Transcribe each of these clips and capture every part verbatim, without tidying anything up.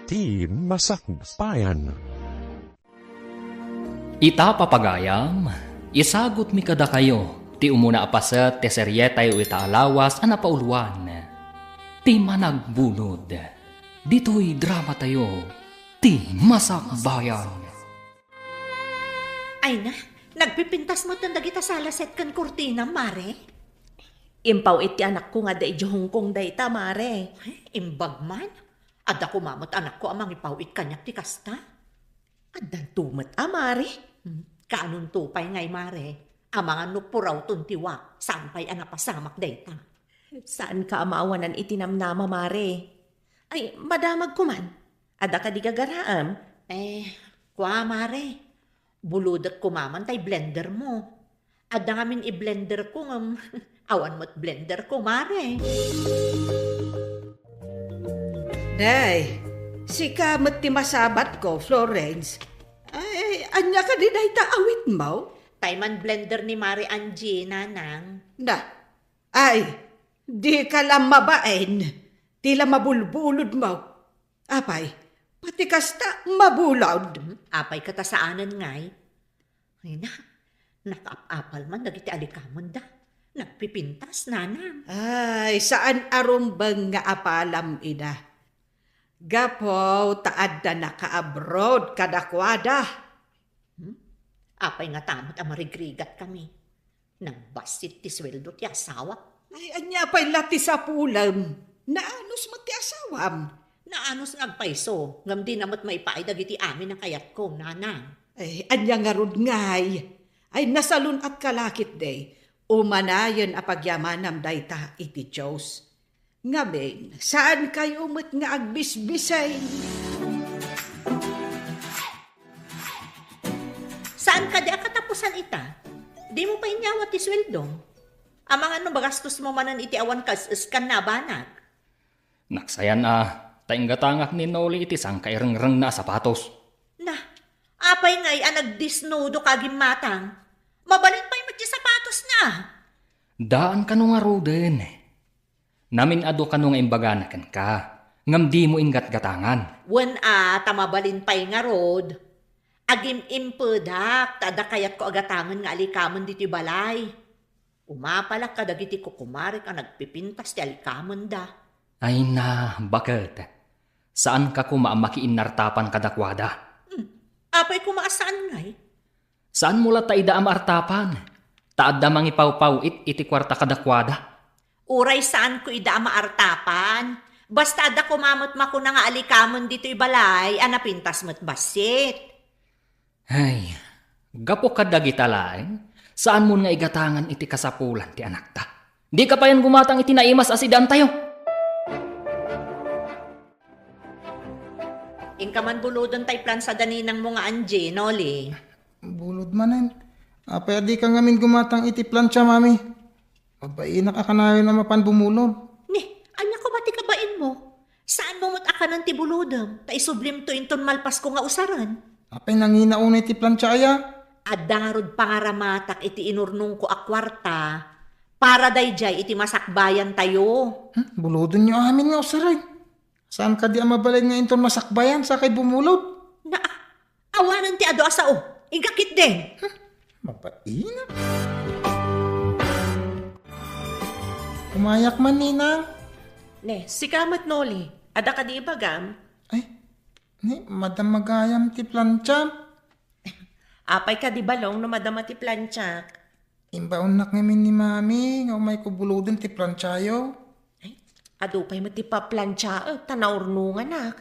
ti Masakbayan. Ita, papagayam, isagutmi kadakayo ti umuna a paset ti serietayo ita a lawas a napauluan, ti Managbunod. Ditoy dramatayo, ti Masakbayan. Ay na, nagpipintas met dagita salaset ken kurtina, Mare? Impaw-it ti anakko nga adda idiay Hong Kong dayta, Mare. Ay, imbag man. Adda koma met anakko a mangipaw-it kaniak ti kasta. Addanto met a, Mare. Hmm, kaanonto pay ngay, Mare? Amangan no purawton ti wa, saan pay a napasamak dayta. Saanka a maawanan iti namnama, Mare. Ay, madamagko man. Adda kadi gagaraem? Eh, kua, Mare. Bulodek koma man tay blendermo. Adda ngamin i-blenderko ngem awan met blenderko, Mare. Day, sika met ti masabatko, Florence. Ay, ania kadi dayta awitmo? Tay man-blender ni Mare Angie, Nanang. Na, ay, dika la mabain. Ti la mabulbulodmo. Apay, pati kasta mabulod. Hmm, apay ket a saanen ngay? Ay na, nakaap-apal man dagiti alikamenda. Nagpipintas, Nanang. Ay, saan a rumbeng nga apalam ida. Gapu ta adda naka-abroad kadakuada. Hmm? Apay ngata met a marigrigatkami? Nagbassit ti sueldo ti asawak. Ay, ania pay la ti sapulem? Naanus met ti asawam. Naanus nga agpayso, ngem dina met maipaay dagiti amin a kayatko, Nanang. Ay, ania ngarud ngay? Ay, nasalun-atka la ketdi. Umanayen a pagyamanam dayta iti Dios. Ngamin, saankayo met nga agbisbisay. Saan kadi a katapusan ita? Dimo pay inyawat ti sueldom? Amangan no magastosmo manen iti awan kas-eskan a banag. Naksayan a, ta inggatangak ni Noli iti sangkairengrengna a sapatos. Na, apay ngay a nagdisnudoka a gimmatang? Mabalin pay met ti sapatosna. Daan kano ngaruden. Namin-adu kano nga imbagana kenka, ngem dimo inggatgatangan. Wen a, ta mabalin pay ngarud. Agim-impedak, ta adda kayatko a gatangen nga alikamen ditoy balay. Umapalak kadagiti kukumarek a nagpipintas ti alikamenda. Ay na, baket. Saanka koma a makiinnartapan kadakuada. Hmm. Apay koma a saan ngay? Saanmo latta ida a maartapan, ta adda mangipawpaw-it iti kuarta kadakuada. Uray saanko ida a maartapan, basta adda koma met makuna nga alikamen ditoy balay a napintas met bassit. Ay, gapu kadagita laeng, saanmon nga igatangan iti kasapulan ti anakta. Dika payen gumatang iti naimas a sidaantayo. Inka man buloden tay plansa da ninangmo nga Angie, Noli. Bulod manen. Apay a dika ngamin gumatang iti plancha, Mami? Mabainak a kanayon a mapan bumulod. Ni, ania koma ti kabainmo? Saanmo met a kanen ti bulodem, ta isublimto inton malpasko nga usaren. Apay nangina unay ti plancha aya? Adda ngarud pangaramatak iti inurnongko a kuarta para daydiay iti masakbayantayo. Hmm, bulodenyo amin nga usaren. Saan kadi a mabalin nga inton masakbayan, sakay bumulod? Na, awanen ti adu a sao. Inka ketdin. Hmm, mabaina. Umayak man, Ninang. Ne, sika met, Noli. Adda kadi ibagam? Ay, ni, madam magayam ti plancham. Apay kadi balong no madama ti planchak? Imbaonnak ngamin ni Mami nga umayko buloden ti planchayo. Ay, adu pay met ti paplantsaek ta naurnonganak.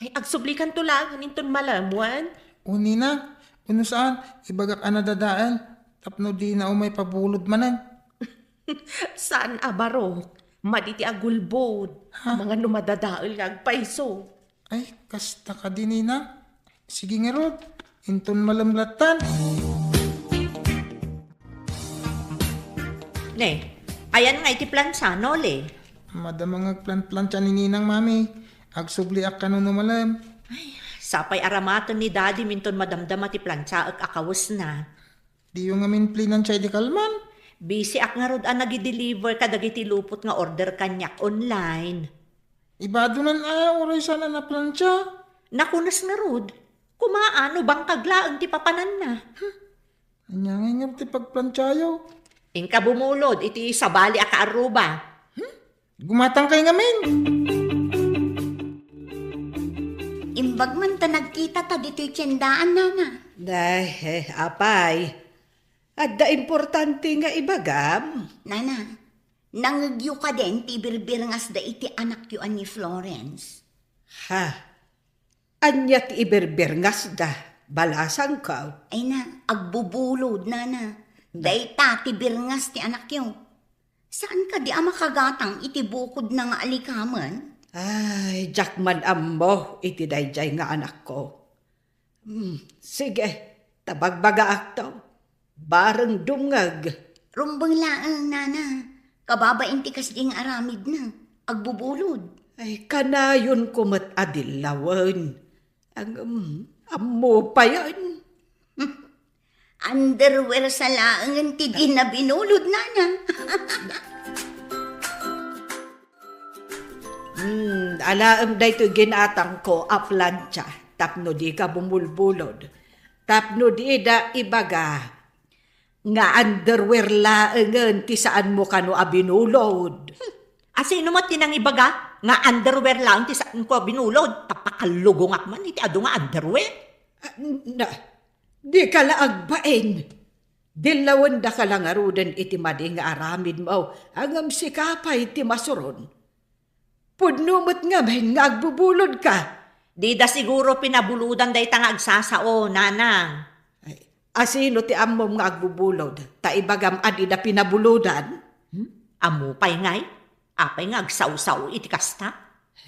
Ay, agsublikanto laeng inton malem wen? O, Ninang, wenno saan, ibagak a nadadael tapno dina umay pabulod manen. Saan a barok? Madi ti agulbod. Ha? Amangan no madadael nga agpayso. Ay, kasta kadi, Ninang. Sige ngarud, inton malem lattan. Ne, ayan nga iti plansa, Noli. Madama nga agplan-plancha ni Ninang, Mami. Agsubliak kano no malem. Ay, sapay aramaten ni Daddy minton madamdama ti plantsaek a kawesna. Diyo ngamin plinantsa idi kalman? Busy ak ngarud a nagideliver kadagiti lupot nga order kaniak online. Ibadonan a, uray saan a naplancha. Nakunas ngarud, kumaa no bangkag laeng ti papananna. Ania ngay ngarud ti pagplantiayo? Inka bumulod iti sabali a kaarruba. Hmm? Gumatangkay ngamin. Imbag man ta nagkita ta ditoy tiendaan, nana. Ay, eh, apay. Adda importante nga ibagam. Nana, nangngegyo kadin ti birbirngasda iti anakyo a ni Florence? Ha? Ania ti ibirbirngasda? Balasangko. Ay na, agbubulod, nana. Dayta ti birngas ti anakyo. Saan kadi a makagatang iti bukodna nga alikamen? Ay, diak man ammo iti daydiay nga anakko. Hmm, sige, ta bagbagaakto. Bareng dumngeg. Rumbeng laeng, nana. Kababain ti kasdi nga aramidna. Agbubulod. Ay, kanayonko met a dillawen. Ngem, ammo payen. Underwear sa laengen ti dinna binulod, nana. Hmm, alaem daytoy ginatangko a plancha tapno dika bumulbulod. Tapno dida ibaga nga underwear laengen ti saanmo kano a binulod. Hmm. Asino met ti nangibaga nga underwear laeng ti saanko a binulod? Ta pakallugongak man iti adu nga underwear. Ah, na, dika la agbain. Dillawendaka la ngaruden iti madi nga aramidmo, ngem sika pay ti masuron. Pudno met ngamin nga agbubulodka. Dida siguro pinabulodan dayta nga agsasao, nanang. Ay, asino ti ammom nga agbubulod? Ta ibagam a dida pinabulodan? Hmm? Ammo pay ngay? Apay nga agsao-sao iti kasta?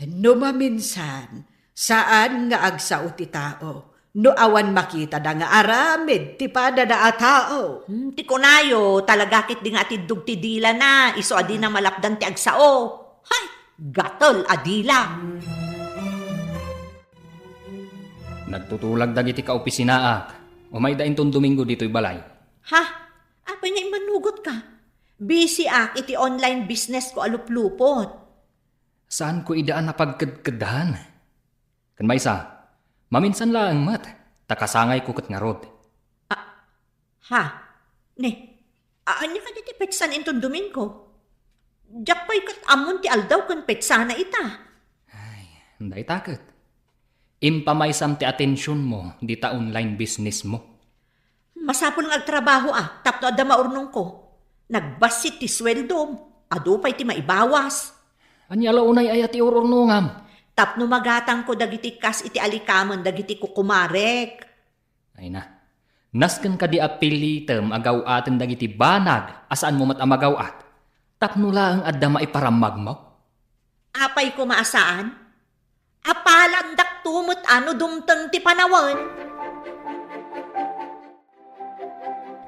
No maminsan, saan nga agsao ti tao no awan makitada nga aramid ti padada a tao. Hmm, ti kunayo, talaga ketdi nga atiddog ti dilana, isu a dina malapdan ti agsao. Hay, gatel a dila! Nagtutulag dagiti kaopisinaak. Umayda inton Domingo ditoy balay. Ha? Apay nga immanugotka? Busy ak iti online business ko a luplupot. Saanko ida a napagkedkeddan? Ken maysa, maminsan laeng met, ta kasangayko ket ngarud. Ah, ha? Ne, ania kadi ti petsan inton Domingo? Diak pay ket ammon ti aldaw ken petsana ita. Ay, dayta ket. Impamaysam ti atensionmo dita online businessmo. Masapul nga agtrabahoak tapno adda maurnongko. Nagbassit ti sueldom, adu pay ti maibawas. Ania la unay aya ti ururnongam? Tapno magatangko dagiti kas iti alikamen dagiti kukumarek. Ay na, nasken kadi a pilitem a gaw-aten dagiti banag a saanmo met a magaw-at, tapno laeng adda maiparammagmo? Apay koma a saan? Apalandakto met a no dumteng ti panawen.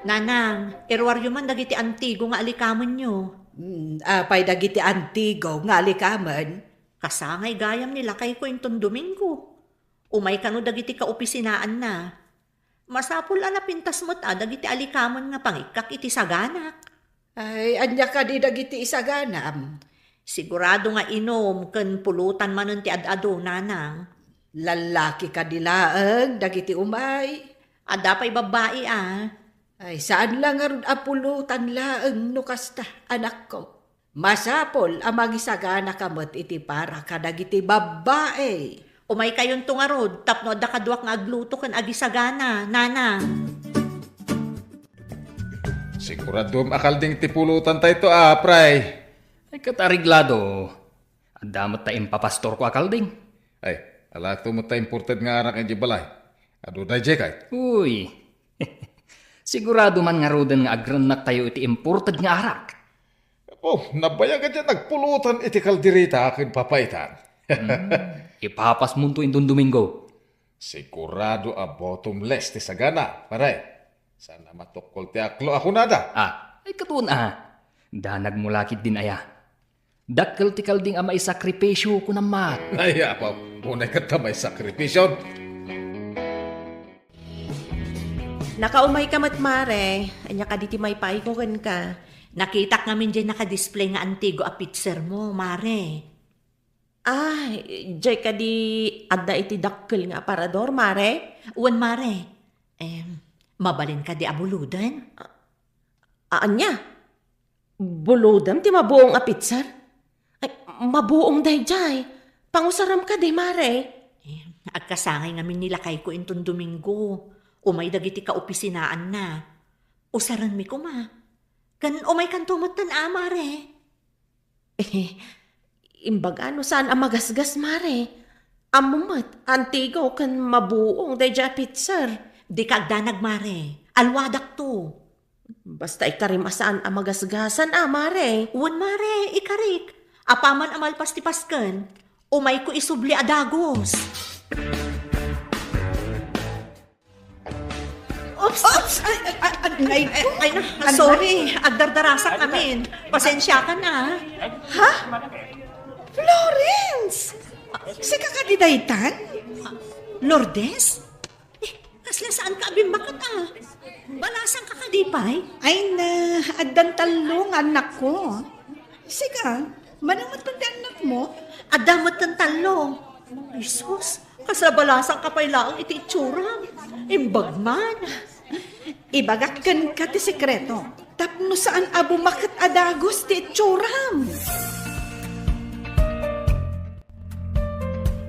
Nanang, iruaryo man dagiti antigo nga alikamenyo. Hmm, apay dagiti antigo nga alikamen? Kasangay gayam ni lakayko inton Domingo. Umay kano dagiti kaopisinaanna. Masapul a napintas met a dagiti alikamen nga pangikkak iti saganak. Ay, ania kadi dagiti isaganam? Sigurado nga inum ken pulutan manen ti ad-adu, nanang. Lallaki kadi laeng dagiti umay? Adda pay babbai a. Ay, saan la ngarud a pulutan laeng no kasta, anakko. Masapul a mangisaganaka met iti para kadagiti babbai. Umaykayonto ngarud tapno adda kaduak nga agluto ken agisagana, nanang. Siguradom a kalding ti pulotantayto, a, pray. Ay, ket areglado. Adda met ta impapastorko a kalding. Ay, alakto met ta imported nga arak idiay balay. Adu daydiay kay? Uy. Sigurado man ngaruden nga agrennaktayo iti imported nga arak. Oh, nabayag a diay nagpulutan iti kaldereta ken papaitan. Hmm, ipapasmonto inton Domingo. Sigurado a bottomless ti sagana, pare. Saan a matukkol ti aklo a kunada. Ah, ay, katon a. Danagmo la ketdin aya. Dakkel ti kalding a maisakripisio, kunam met. Ay, apo, unay ket ta maisakripisio. Nakaumayka met, mare. Ania kadi ti maipaayko kenka? Nakitak ngamin diay nakadisplay nga antigo a picturemo, mare. Ah, diay kadi adda iti dakkel nga aparador, mare? Wen, mare. Em, mabalin kadi a buloden? A-, ania? Bulodem ti mabuong a pitser? Ay, mabuong daydiay. Pangusaram kadi, mare? Em, agkasangay ngamin ni lakayko inton Domingo. Umay dagiti kaopisinaanna. Usarenmi koma. Ken umaykanto metten a, mare. Eh, imbaga no saan a magasgas, mare. Ammom met, antigo ken mabuong daydiay a pitser. Dika agdanag, mare. Aluadakto. Basta ikarim a saan a magasgasan a, mare. Wen, mare, ikarik. Apaman a malpas ti Pasken, umayko isubli a dagus. Oops! Oops! Ay, ay, ay, ay, ay, ay, ay, na, sorry. Agdardarasak amin. Pasensiakan, ah. Ha? Florence! Sika kadi daytan? Lourdes? Eh, kasla saan ka a bimmaket, ah? Balasang ka kadi pay? Ay na, addan tallo nga annakko. Sika, mano met ti annakmo? Adda met tallo. Jesus, kasla balasang ka pay laeng iti itsuram. Imbag man. Ibagak kenka ti sekreto, tapno saan a bumaket a dagus ti itsuram.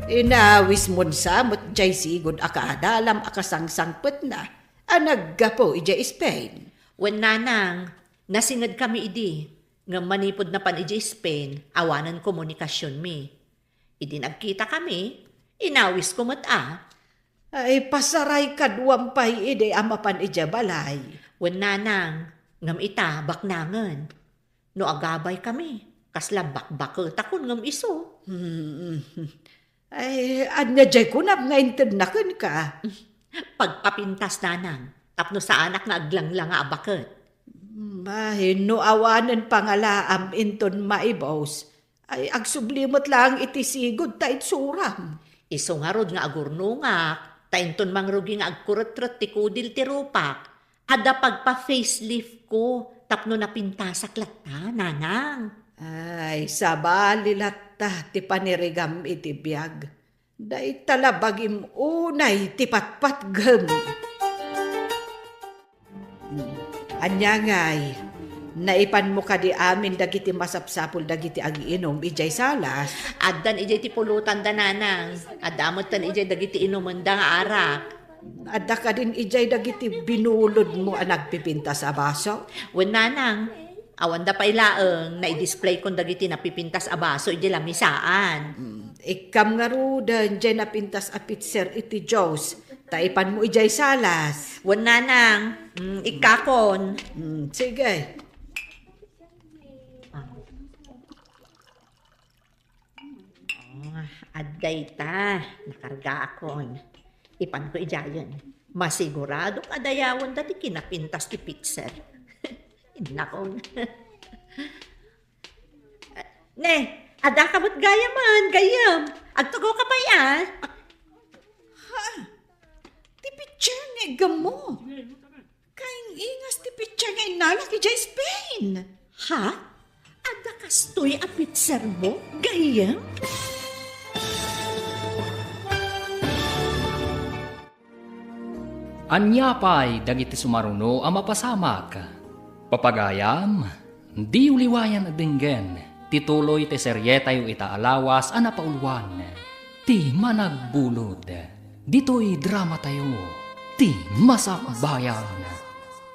Inawismon sa met jay sigud a kaadalam a kasangsangpetna a naggapu idiay Spain. Wen, nanang, nasingedkami idi, ngem manipud napan idiay Spain, awanen komunikasionmi. Idi nagkitakami, inawisko met a. Ay, pasaray kaduam pay idi a mapan idiay balay. Wen, nanang, ngem ita, baknangen. No agabaykami, kasla bakbaketakon ngem isu. Hmm. Ay, ania jay kunam nga intedna kenka? Pagpapintas, nanang, tapno saanak nga aglanglanga a baket. Bahin no awanen pangalaam inton maibus, ay agsubli met laeng iti sigud ta itsuram. Isu ngarud nga agurnongak, ta inton mangrugi nga agkuretret ti kudil ti rupak, adda pagpa-facelift ko tapno napintasak latta, nanang. Ay, sabali latta ti panirigam iti biag. Dayta la bagim unay ti patpatgem. Hmm. Ania ngay, naipanmo kadi amin dagiti masapsapul dagiti agiinum idiay salas? Addan idiay ti pulotanda, nanang. Adda metten idiay dagiti inumenda nga arak. Adda kadin idiay dagiti binulodmo a nagpipintas a baso? Wen, nanang. Awanda pay laeng, naidisplayko dagiti napipintas a baso idiay lamisaan. Hmm. Ikkam ngaruden diay napintas a pitser iti juice, ta ipanmo idiay salas. Wen, nanang, mm, ikkakon. Mm, sige. Ah. Oh, adda ita, nakargaakon. Ipanko idiayen. Masiguradok a dayawenda ti kinapintas ti pitser. Innakon. Ne, adda ka met gayamen, gayyem. Agtugaw ka pay, a? Ha? Ti pitser nga iggammo? Kaing-ingas ti pitser nga innalak idiay Spain. Ha? Adda kastoy a pitsermo, gayyem? Ania pay dagiti sumaruno a mapasamak? Papagayam, diyo liwayan a denggen ti tuloy ti serietayo ita a lawas a napauluan, Ti Managbulod. Ditoy dramatayo, Ti Masakbayan.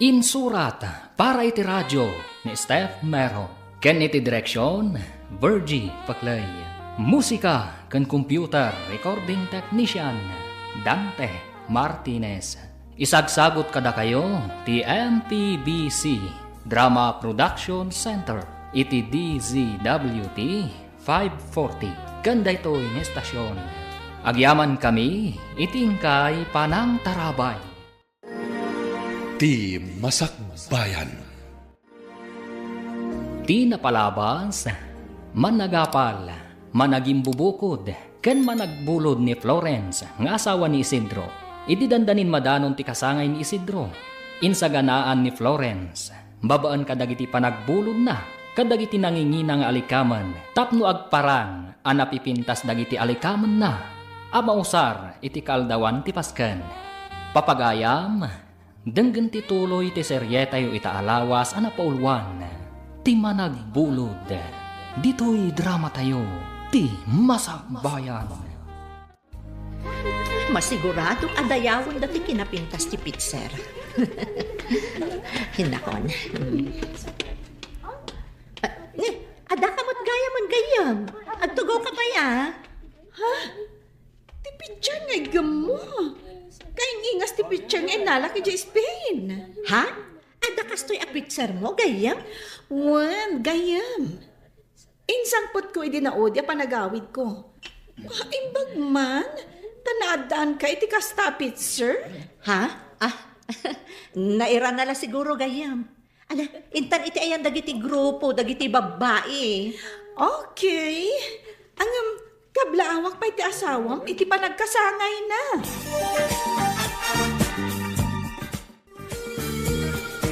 Insurat para iti radio ni Steph Mero. Ken iti direksion, Virgie Paclay. Musika ken computer recording technician, Dante Martinez. Isagsagut kadakayo ti M P B C Drama Production Center iti D Z W T five forty ken daytoy nga estasion. Agyamankami iti inkay panangtarabay. Ti Masakbayan. Ti napalabas, managapal, managimbubukod, ken managbulod ni Florence nga asawa ni Isidro. Idi dandanin madanon ti kasangay ni Isidro, insaganaan ni Florence, babaen kadagiti panagbulodna, kadagiti nangingina nga alikamen tapno agparang a napipintas dagiti alikamenna a mausar iti kaaldawan ti Pasken. Papagayam, denggen ti tuloy ti serietayo ita a lawas a napauluan, Ti Managbulod, ditoy dramatayo, Ti Masakbayan. Masigurado a dayawenda ti kinapintas ti pitser. Hinakon. Ah, ni, adda ka met gayamen gayyem. Agtugaw ka pay, a? Ha? Ti pitser nga iggemmo? Kaingingas ti pitser nga innalak idiay Spain. Ha? Adda kastoy a pitsermo, gayyem? Wen, gayyem. Insangpetko idi naudi a panagawidko. Ah, imbag man, ta naaddaanka iti kasta a pitser? Ha? Ah, nairana la siguro, gayyem. Ala, intan iti ayan dagiti grupo, dagiti babbai. Okay. Ngem, kablaawak pay ti asawam iti panagkasangayna.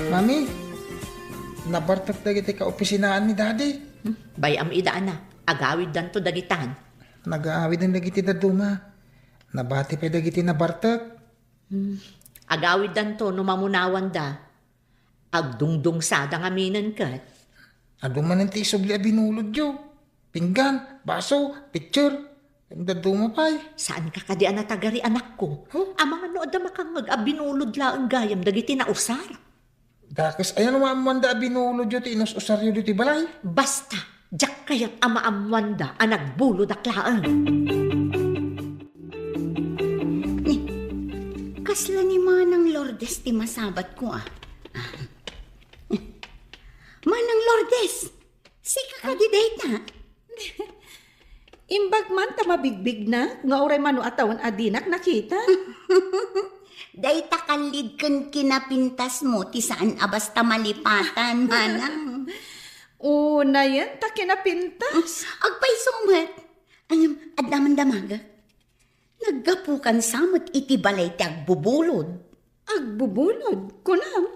Mami, nabartek dagiti kaopisinaan ni Daddy. Hmm, bay-am ida, ana. Agawiddanto dagitan. Nagaawiden dagiti dadduma. Nabati pay dagiti nabartek. Hmm, agawiddanto no mamunawanda. Agdungdungsada ngaminen ket. Adu manen ti isubli a binulodyo. Pinggan, baso, pitser. Ken dadduma pay. Saanka kadi a natagari, anakko? Huh? Amangan no adda makangngeg a binulod laeng gayam dagiti nausar. Dakes aya no maammoanda a binulodyo ti inus-usaryo ditoy balay? Basta, diak kayat a maammoanda a nagbulodak laeng. Ni, kasla ni Manang Lourdes ti masabatko, a. Manang Lourdes, sika kadi dayta? Imbag man ta mabigbignak nga uray mano a tawen a dinak nakita. Dayta kallid ken kinapintasmo ti saan a basta malipatan, manang. Unayen ta kinapintas. Agpayso met. Ngem, adda man damagek. Naggapukan sa met iti balay ti agbubulod. Agbubulod? Kunam?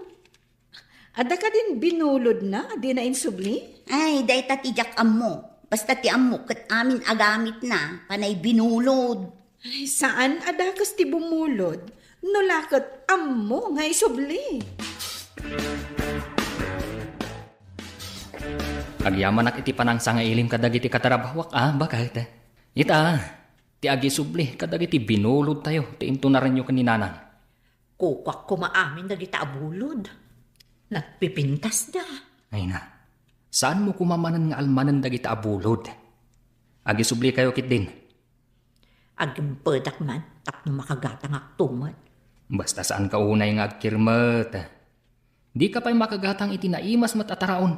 Adda kadin binulodna a dina insubli? Ay, dayta ti diak ammo. Basta ti ammo ket amin a gamitna, panay binulod. Ay, saan a dakes ti bumulod, no la ket ammo nga isubli. Agyamanak iti panangsangailim kadagiti katarabawak a baket. Ita, ti agisubli kadagiti binulodtayo ti intunarenyo ken ni Nanang. Kukuak koma amin dagita a bulod. Nagpipintasda. Ay na, saanmo koma manen nga almanen dagita a bulod. Agisublikayo ketdin. Agimpedak man tapno makagatangakto met. Basta saanka unay nga agkirmet. Dika pay makagatang iti naimas met a taraon.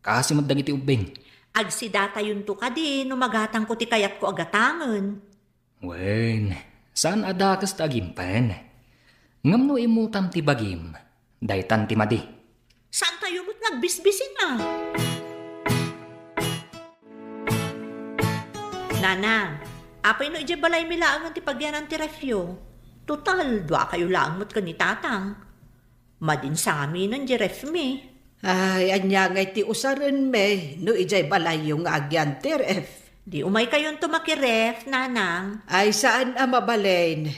Kaasi met dagiti ubbing. Agsidatayonto kadi no magatangko ti kayatko a gatangen. Wen, saan a dakes ta agimpen. Ngem no immutam ti bagim, daytan ti madi. Saantayo met nga agbisbisin a? Nanang, apay no idiay balaymi laengen ti pagyanan ti refyo? Total, duakayo laeng met ken ni Tatang. Madin sa ngaminen di refmi. Ay, ania ngay ti usarenmi no idiay balayyo nga agyan ti ref? Di umaykayonto makiref, Nanang. Ay, saan a mabalin.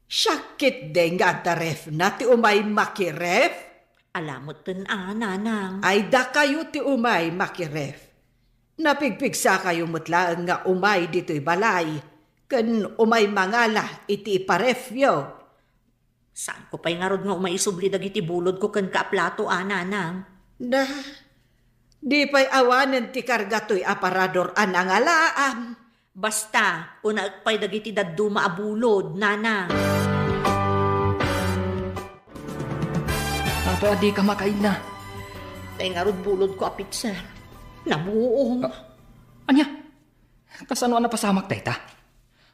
Siak ketdi nga adda refna ti umay makiref? Ala metten a, Nanang. Ay, dakayo ti umay makiref. Napigpigsakayo met laeng nga umay ditoy balay, ken umay mangala iti iparefyo. Saanko pay ngarud nga umay isubli dagiti bulodko kenka a plato a, Nanang? Na, di pay awanen ti karga toy aparador a nangalaam. Basta, unaek pay dagiti dadduma a bulod, Nanang. Apay a dika makaila? Tay ngarud bulodko a pitser. Nabuong. Ah, ania? Kasano a napasamak dayta?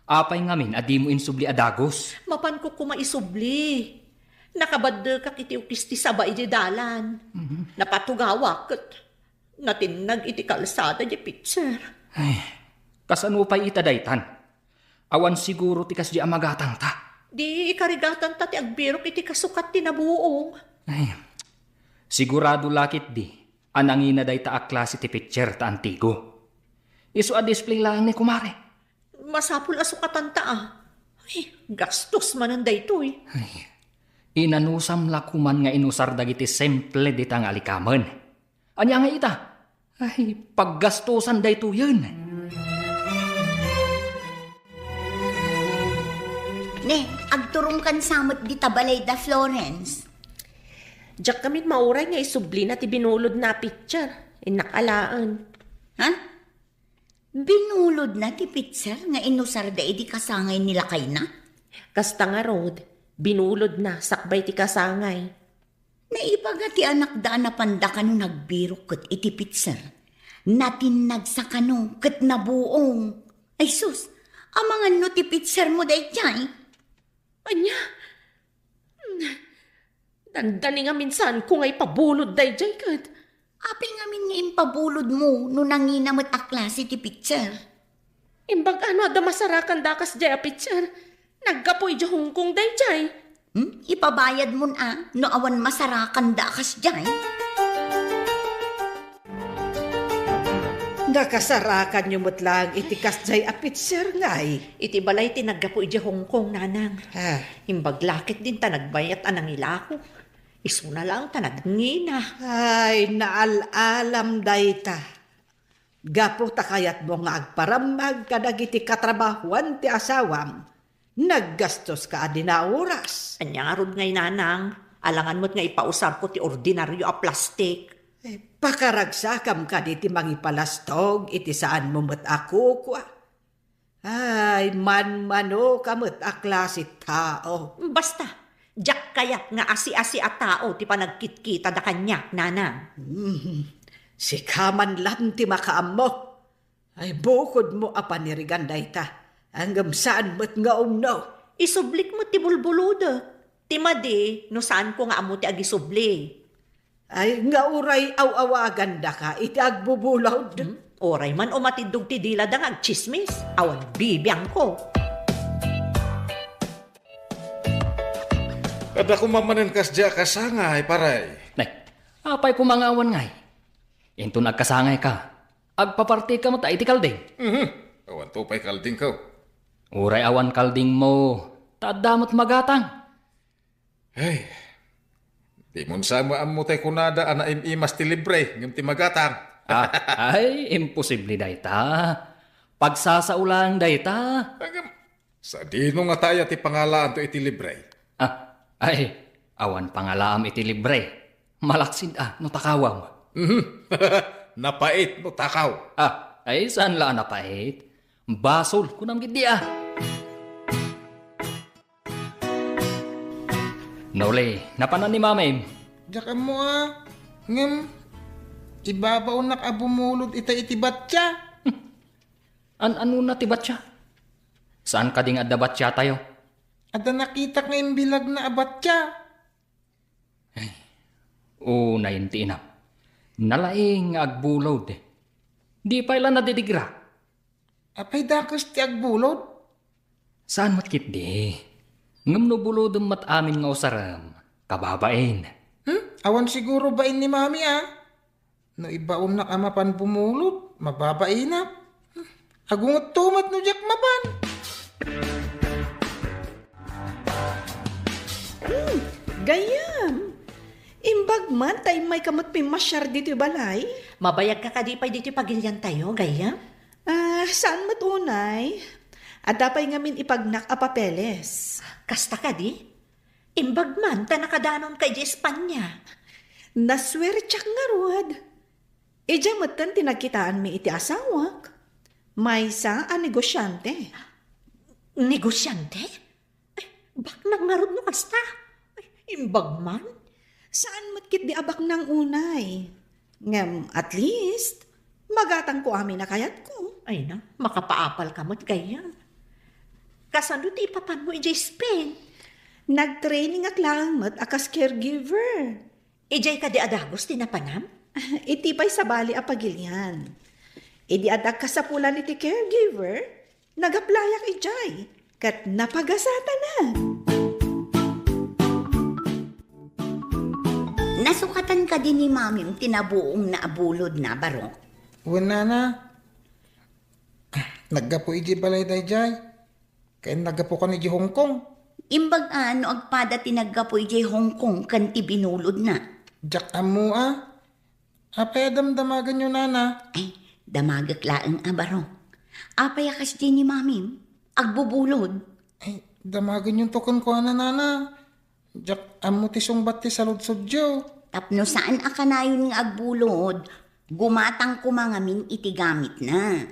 Apay ngamin a dimo insubli a dagus? Mapanko koma isubli. Nakabaddekak iti ukis ti saba idiay dalan. Mhm. Napatugawak ket natinnag iti kalsada diay pitser. Ay, kasano pay ita daytan? Awan siguro ti kasdi a magatangta. Di ikarigatanta ti agbirok iti kasukat ti nabuong. Ay, sigurado la ketdi A nangina dayta a klase ti pitcher ta antigo. Isu a display laeng ni kumare. Masapul a sukatanta, a. Ay, gastos manen daytoy. Ay, inanusam la koman nga inusar dagiti simple dita nga alikamen. Ania nga ita? Ay, paggastosan daytoyen. Ne, agturongkan sa met dita balay da Florence. Diak ngamin mauray nga isublina ti binulodna a pitcher. Innak alaen. Ha? Binulodna ti pitcher nga inusarda idi kasangay ni lakayna? Kasta ngarud, binulodna sakbay ti kasangay. Naibaga ti anakda a napanda kano nagbirok ket iti pitcher. Natinnagsa kano ket nabuong. Ay sus, amangan no ti pitcher mo daydiay? Ania? Dandani ngamin saanko nga ipabulod daydiay ket. Apay ngamin nga impabulod mo no nangina met a klase ti pitcher? Imbag ano adda masarakan dakas diay a pitcher? Naggapu idiay Hong Kong daydiay. Hmm? Ipabayad mon a no awan masarakan dakas diay? Nakasarakanyo met laeng iti kasdiay a pitcher ngay. Iti balay ti naggapu idiay Hong Kong, nanang. Ah. Imbag la ket dinta nagbayat a nangilako. Isuna laeng ta nagngina. Ay, naal-alam dayta. Gapu ta kayatmo nga agparammag kadagiti katrabahuan ti asawam, naggastoska a dina oras. Ania ngarud ngay, nanang? Alangan met nga ipausarko ti ordinario a plastik. Eh, pakaragsakam kadi ti mangipalastok iti saanmo met a kukua? Ay, manmanoka met a klase tao. Basta, diak kayat nga asi-asi a tao ti panagkitkitada kaniak, nanang. Hmm, sika man laeng ti makaammo. Ay, bukodmo a panirigan dayta, ngem saan met nga umno. Isublik met ti bulbulodek. Ti madi, no saanko nga ammo ti agisubli. Ay, nga uray aw-awagandaka iti agbubulod. Hmm? Uray man umatiddog ti dilada nga agtsismis, awan bibiangko. Adda koma manen kasdiay a kasangay, paray. Nay, apay koma nga awan ngay? Inton agkasangayka, agpapartika met iti kalding. Mhm. Awanto pay kaldingko. Uray awan kaldingmo, ta adda met magatang. Ay, di mon sa maammo tay kunada a naim-imas ti libre ngem ti magatang. Ah, ay, imposible dayta. Pagsasao laeng dayta. Ngem, sadino ngata aya ti pangalaanto iti libre? Ah, ay, awan pangalaam iti libre. Malaksid a no takawam. Mhm. Napait no takaw. Ah, ay, saan la a napait? Basol, kunam gid di a. Noli, napanan ni Mamim? Diak ammo a. Ngem, ibabaonak a bumulod itay iti batya. An-anona ti batya? Saan kadi nga adda batyatayo? Adda nakitak nga imbilagna a batya. Ay, unay ti inam. Nalaing nga agbulod. Di pay la nadidigra. Apay dakes ti agbulod? Saan met ketdi. Ngem no bulodem met amin nga usarem, kababain. Hmm? Awan siguro bain ni Mami, a. No ibaonnak a mapan bumulod, mababainak. Hmm. Agungetto met no diak mapan. Hmm, gayyem. Imbag man ta immayka met pimmasiar ditoy balay. Mabayagka kadi pay ditoy pagiliantayo, gayyem? Ah, saan met unay? Adda pay ngamin ipagnak a papeles. Kasta kadi? Imbag man ta nakadanonka idiay Espanya. Nasuertiak ngarud. Idiay metten ti nagkitaanmi iti asawak. Maysa a negosiante. Negosiante? Ay, baknang ngarud no kasta. Ay, imbag man. Saan met ketdi a baknang unay. Ngem, at least, magatangko amin a kayatko. Ay na, makapaapalka met gayyem. Kasano ti ipapanmo idiay Spain? Nagtrainingak laeng met a kas caregiver. Idiay kadi a dagus ti napanam? Iti pay sabali a pagilian. Idi adda kasapulan iti caregiver, nag-applyak idiay, ket napagasatanak. Nasukatan kadi ni Mamim ti nabuongna a bulodna, Barok? Wen, Nana. Naggapu idiay balay daydiay. Ken naggapukan idiay Hong Kong. Imbag a no agpada ti naggapu idiay Hong Kong ken ti binulodna. Diak ammo a. Apay a damdamagenyo, Nana? Ay, damagek laeng a, Barok. Apay a kasdi ni Mamim? Agbubulod. Ay, damagenyonto kenkuana, Nana. Diak ammo ti sungbat ti saludsodyo. Tapno saan a kanayon nga agbulod, gumatang koma ngamin iti gamitna.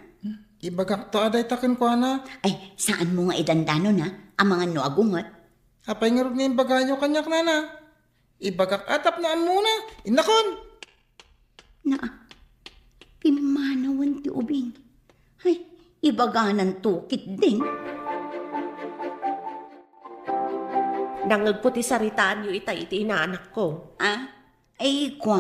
Ibagakto a dayta kenkuana. Ay, saanmo nga idandanon, a, amangan no agunget. Apay ngarud nga imbagayo kaniak, Nana? Ibagak a tapno ammona. Innakon! Naa, pimmanawen ti ubing. Ay, ibagananto ketdin. Nangngegko ti saritaanyo itay iti inaanakko. Ah? Ay, kua?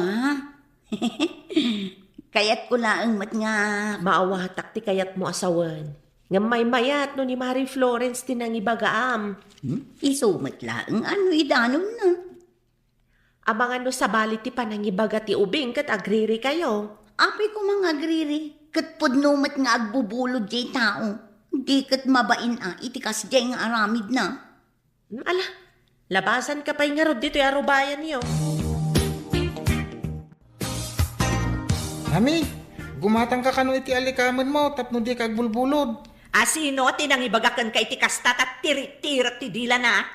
Kayatko laeng met nga maawatak ti kayatmo a sawen. Ngem maymayat no ni Mari Florence ti nangibagaam. Hmm? Isu met laeng a no idanonna. Amangan no sabali ti panangibaga ti ubing ket agririkayo. Apay koma nga agriri, ket pudno met nga agbubulod diay tao. Di ket mabain a iti kasdiay nga aramidna. Hmm, ala, labasanka pay ngarud ditoy a rubayanyo. Mami, gumatangka kano iti allikamenmo tapno dika agbulbulod. A sino ti nangibaga kenka iti kasta ta tirik-tirik ti dilana?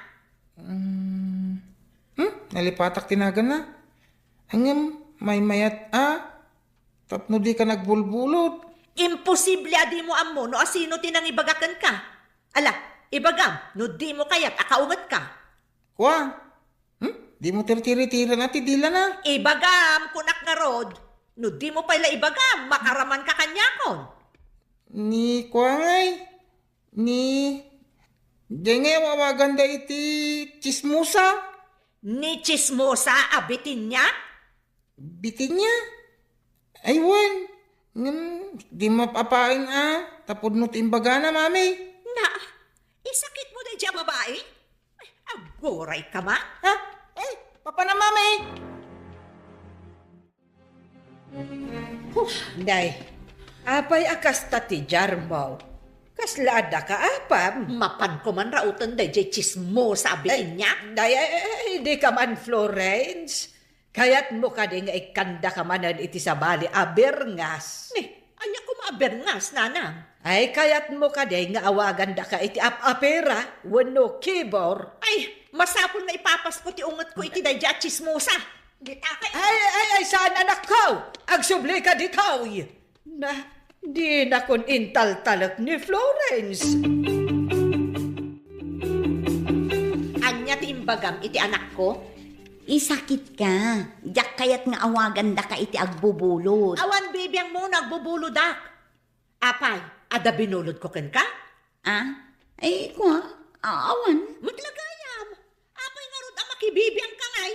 Hmm. Hmm? Nalipatak ti naganna. Ngem maymayat a tapno dika agbulbulod. Imposible a dimo ammo no asino ti nangibaga kenka. Ala, ibagam no dimo kayat a kaungetka. Kua? Hmm? Dimo tirtiritira na ti dilana? Ibagam, kunak ngarud. No dimo pay la ibagam, makaramanka kaniakon. Ni kua ngay? Ni, diay ngay aw-awaganda iti tsismosa? Ni tsismosa a Bitinia? Bitinia? Ay, wen. Ngem, di mapaapain a, ta pudno ti imbagana, Mami. Na, isakitmo daydiay a babai? Ay, aggurayka man? Ha? Ay, papanan, Mami? Huh, day, apay a kasta ti diarmo? Kasla addaka apam? Mapanko man rauten daydiay tsismosa a Bitinia? Day, ay, ay, ay, dika man, Florence. Kayatmo kadi nga ikkandaka manen iti sabali a birngas? Ni, ania koma a birngas, nanang? Ay, kayatmo kadi nga awagandaka iti ap-apera wenno kibor? Ay, masapul nga ipapasko ti ungetko iti daydiay a tsismosa. Dita kay Ay, ay, ay, saan, anakko? Agsublika ditoy! Na, dinakon intaltalek ni Florence. Ania ti imbagam iti anakko? Isakitka. Diak kayat nga awagandaka iti agbubulod. Awan bibiangmo no agbubulodak. Apay, adda binulodko kenka? Ah? Ay, kua, a-, awan. Met la gayam. Apay ngarud a makibibiangka ngay?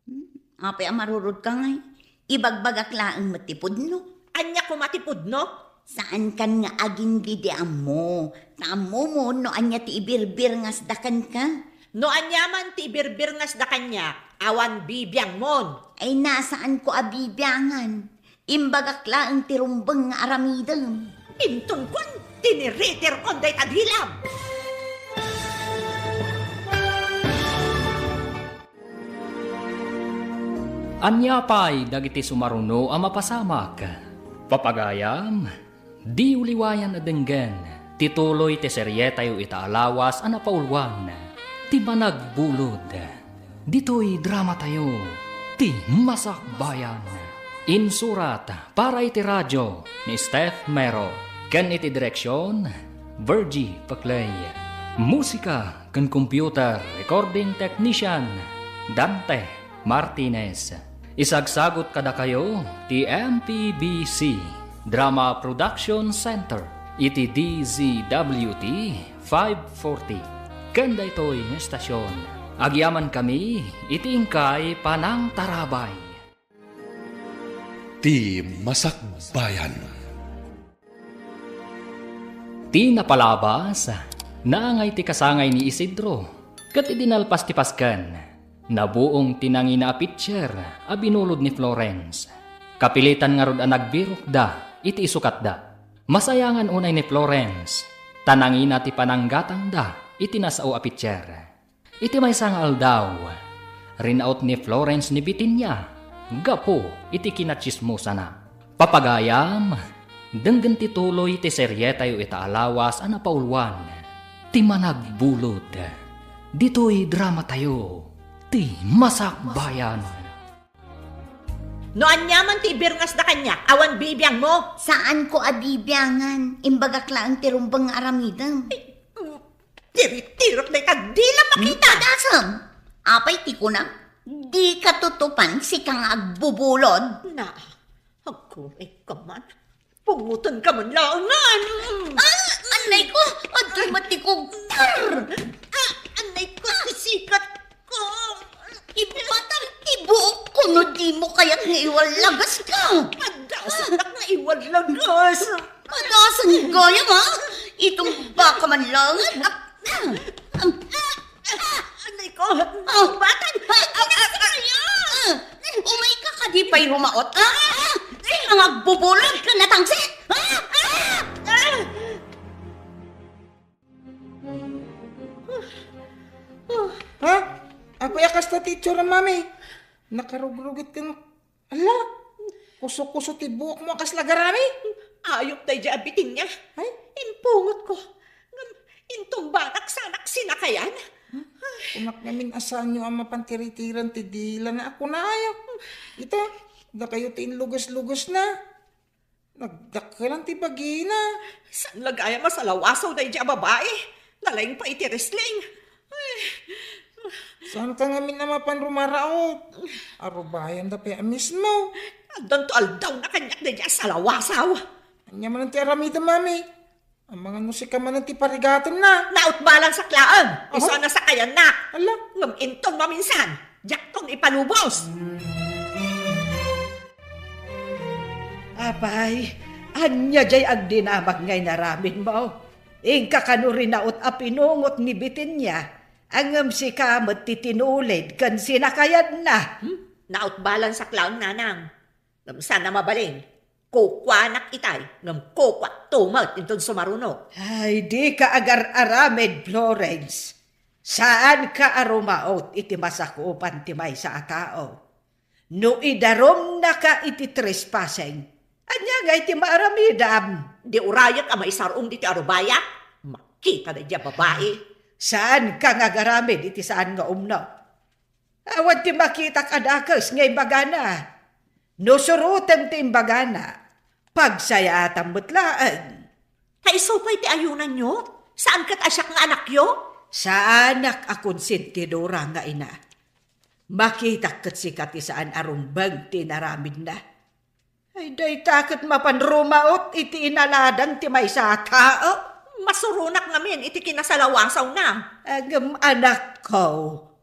Hmm? Apay a marurodka ngay? Ibagbagak laeng met ti pudno. Ania koma ti pudno? Saankan nga agingga idi ammo. Ta ammomon no ania ti ibirbirngasda kenka. No ania man ti ibirbirngasda kaniak, awan bibiangmon. Ay, na, saanko a bibiangan. Imbagak laeng ti rumbeng nga aramidem. Inton kuan, tiniritirkon dayta dilam. Ania pay dagiti sumaruno a mapasamak? Papagayam, diyo liwayan a denggen ti tuloy ti serietayo ita a lawas a napauluan, ti Managbulod. Ditoy dramatayo, ti Masakbayan. Insurat para iti radio ni Steph Mero, ken iti direksion, Virgie Paclay. Musika ken computer recording technician, Dante Martinez. Isagsagut kadakayo ti M P B C Drama Production Center iti D Z W T five forty. Ken daytoy nga estasion, agyamankami iti inkay panangtarabay. Ti Masakbayan. Ti napalabas, naangay ti kasangay ni Isidro, ket idi nalpas ti pasken, Nabuong ti nangina a pitser a binulod ni Florence. Kapilitan ngarud a nagbirokda iti isukatda. Masayangan unay ni Florence, ta nangina ti pananggatangda iti nasao a pitser. Iti maysa nga aldaw, rinaut ni Florence ni Bitinia gapu iti kinatsismosana. Papagayam, denggen ti tuloy ti serietayo ita a lawas a napauluan, Ti Managbulod. Ditoy dramatayo, Ti Masakbayan. No aniaman ti ibirngasda kaniak, awan bibiangmo? Saanko a bibiangan. Imbagak laeng ti rumbeng nga aramidem. Tiritirok dayta dila makita. Padasem. Apay ti kunam? Dika tutupan, sika nga agbubulod. Na, agkuray ka man. Pungutan ka man laeng, ano? Ah, anay ko! Adtoy met ti kugtar! Ah, anay ko, ti sikat ko! Ibatam ti buok ko no di mo kayat nga iwallagas ka! Padasem nga iwallagas! Padasem gayam, ha? Itumba ka man laeng. Ah, ah, ah, ah, anay ko! Ah, batan! Ah, ah, ah, ah, ah. Umay ka kadi pay rumaot, ha? Ah, ay, mga agbubulod ka natangsit! Ah, ah, ah. Ha? Apay a kasta ti itsura, Mami? Nakarugrugit ken, ala, kuso-kuso ti buokmo a kasla garami? Ayop daydiay a Bitinia. Ay? Impungot ko. Ngem intumbanak sanak sinakayan. Kunak ngamin a saanyo a mapan tiritiran ti dilana a kunayo. Ita, dakayo ti inlugas-lugasna. Nagdakkelan ti bagina. Saan la gayam a salawasaw daydiay a babai? Nalaing pay iti wrestling. Ay. Saanka ngamin a mapan rumaraot? Arubayanda pay a mismo. Addanto aldawna kaniak daydiay a salawasaw. Ania manen ti aramidem, Mami? Amangan no sika manen ti parigatenna. Nautbalansak laeng. Aha. Isu a nasakayannak. Ala. Ngem inton maminsan, diakton ipalubos. Apay, ania diay agdinamag nga inaramidmo? Inka kano rinaot a pinungot ni Bitinia, ngem sika met ti tinulid ken sinakayanna. Hmm? Nautbalansak laeng, nanang. Ngem saan a mabalin, kukuanak itay, ngem kukuakto met inton sumaruno. Ay, dika agar-aramid, Florence. Saanka a rumaot iti masakupan ti maysa a tao. No idarumnaka iti trespassing, ania ngay ti maaramidam? Di urayek a maisar-ong ditoy a rubayak? Makita daydiay a babai. Saanka nga agaramid iti saan nga umno. Awan ti makitak a dakes nga imbagana. No surotem ti imbagana, pagsayaatam met laeng. Ta isu pay ti ayunanyo? Saan ket a siak nga anakyo? Saanak a konsentidora nga ina. Makitak ket sika ti saan a rumbeng ti inaramidna. Ay, dayta ket mapan rumaot iti inaladan ti maysa a tao. Masuronak ngamin iti kinasalawasawna. Ngem anakko,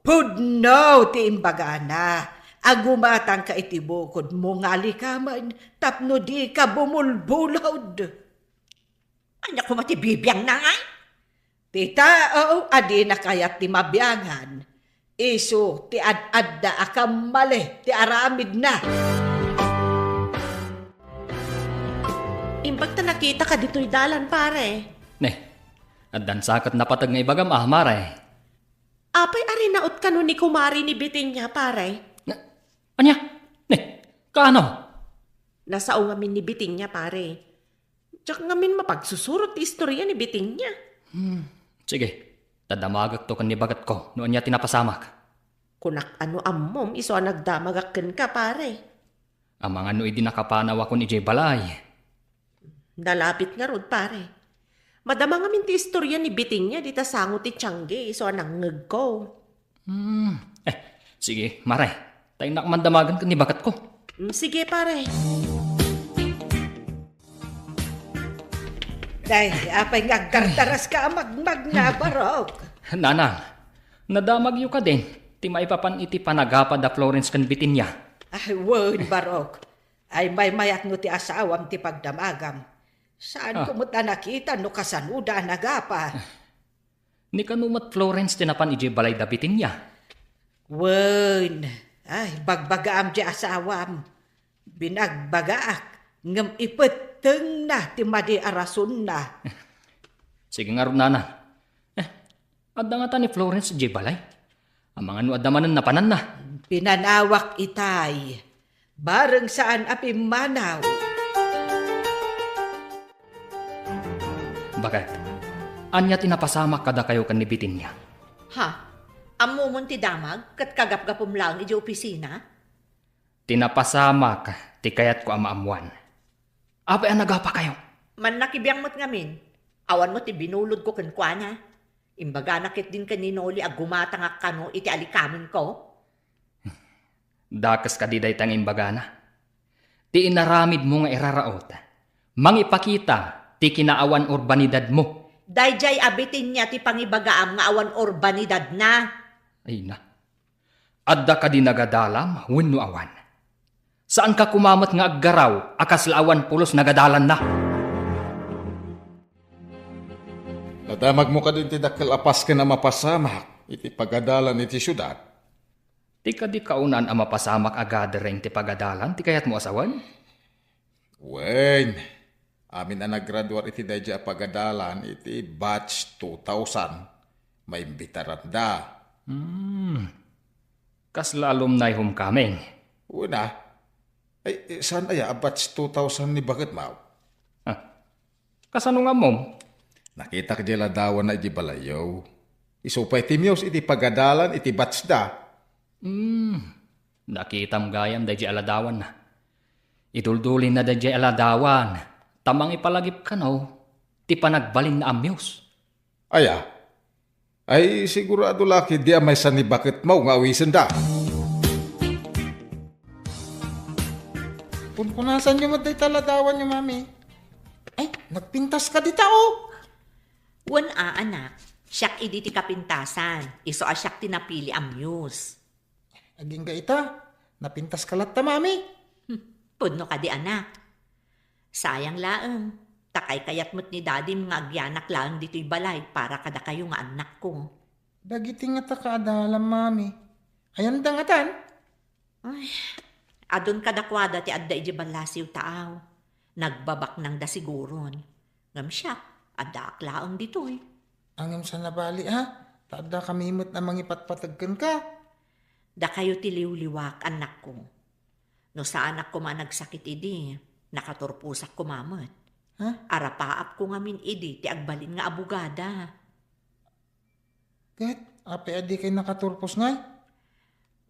pudno ti imbagana. Agumatangka iti bukodmo nga alikamen tapno dika bumulbulod. Ania koma ti bibiangna ngay? Ti tao a dina kayat ti mabiangan, isu ti ad-adda a kammali ti aramidna. Imbag ta nakitaka ditoy dalan, pare. Ne, addan sa ket napateg nga ibagam, ah, mare. Apay a rinaot kano ni kumari ni Bitinia, pare? Na, ania? Ne, kaano? Nasao ngamin ni Bitinia, pare. Diak ngamin mapagsusurot ti istorya ni Bitinia. Hmm, sige. Dadamagakto ken ni bagetko no ania ti napasamak. Kunak a no ammom isu a nagdamagak kenka, pare. Amangan no idi nakapanawakon idiay balay. Nalabit ngarud, pare. Madama ngamin ti istorya ni Bitinia dita sango ti tiangge isu a nangngegko. Hmm. Eh, sige, mare. Ta innak man damagen ken ni bagetko. Mm, sige, pare. Day, apay nga agkartaraska a magmagna, Barok? Nanang, nadamagyo kadin ti maipapan iti panagapa da Florence ken Bitinia? Ay, wen, Barok. Ay, maymayat no ti asawam ti pagdamagam. Saanko met a nakita no kasanoda a nagapa. Ni kano met Florence ti napan idiay balay da Bitinia? Wen, ay, bagbagaam ti asawam. Binagbagaak, ngem ipettengna ti madi a rasonna. Sige ngarud, nana. Eh, adda ngata ni Florence idiay balay? Amangan no adda manen napananna. Pinanawak itay. Bareng saan a pimmanaw. Baket, ania ti napasamak kadakayo ken ni Bitinia? Ha? Ammomon ti damag ket kagapgapom laeng idiay opisina? Ti napasamak ti kayatko a maammoan. Apay a nagapakayo? Mannakibiang met ngamin. Awan met ti binulodko kenkuana. Imbagana ketdin ken ni Noli a gumatangak kano iti alikamenko. Dakes kadi dayta nga imbagana? Ti inaramidmo nga iraraot, mangipakita ti kinaawan urbanidadmo. Daydiay a Bitinia ti pangibagaam nga awan urbanidadna. Ay na. Adda kadi nagadalam wenno awan? Saanka koma met nga aggaraw a kasla awan pulos nagadalanna? Nadamagmo kadi ti dakkel a pasken a mapasamak iti pagadalan iti siudad? Ti kadi kaunaan a mapasamak a gathering ti pagadalan ti kayatmo a sawen? Wen, amin a naggraduar iti daydiay a pagadalan iti batch two thousand, maimbitaranda. Hmm. Kasla alumni homecoming? Wen a. Ay, eh, saan aya a batch two thousand ni baketmo? Ah, kasano nga ammom? Nakitak diay ladawanna idiay balayyo. Isu pay ti Muse iti pagadalan iti batchda. Hmm, nakitam gayam daydiay a ladawanna. Iduldulinna daydiay a ladawan, ta mangipalagip kano ti panagbalinna a Muse. Aya? Ay, sigurado la ketdi a maysa ni baketmo nga awisenda. Punpunasanyo met dayta ladawanyo, Mami. Ay, nagpintas ka dita, oh. Wen a, anak. Siak idi ti kapintasan. Isu a siak ti napili a Muse. Agingga ita, napintas ka latta, Mami. Hmm, pudno kadi, anak. Sayang laeng, ta kaykayat met ni Dadim nga agyanak laeng ditoy balay para kadakayo nga annakko. Dagiti ngata kaadalam, Mami. Ayanda ngatan? Ay, adun kadakuada ti adda idiay ballasiw taaw. Nagbabaknangda siguron. Ngem siak, addaak laeng ditoy. Ngem saan a bali, ha? Ta addakami met a mangipatpateg kenka. Dakayo ti liwliwak, annakko. No saanak koma a nagsakit idi, nakaturposak koma met. Ha? Arapaapko ngamin idi ti agbalin nga abogada. Ket, apay a dikay nakaturpos ngay?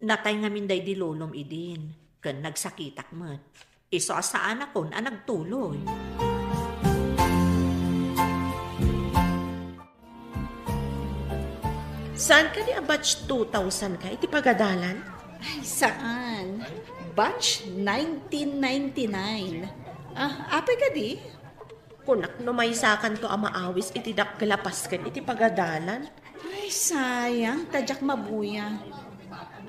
Natay ngamin daydi lolom idin, ken nagsakitak met. Isu a saanakon a nagtuloy. Saan kadi a batch two thousand ka iti pagadalan? Ay, saan. Batch nineteen ninety-nine. Ah, apay kadi? Kunak no maysakanto a maawis iti dakkel a pasken iti pagadalan. Ay, sayang, ta diak mabuya.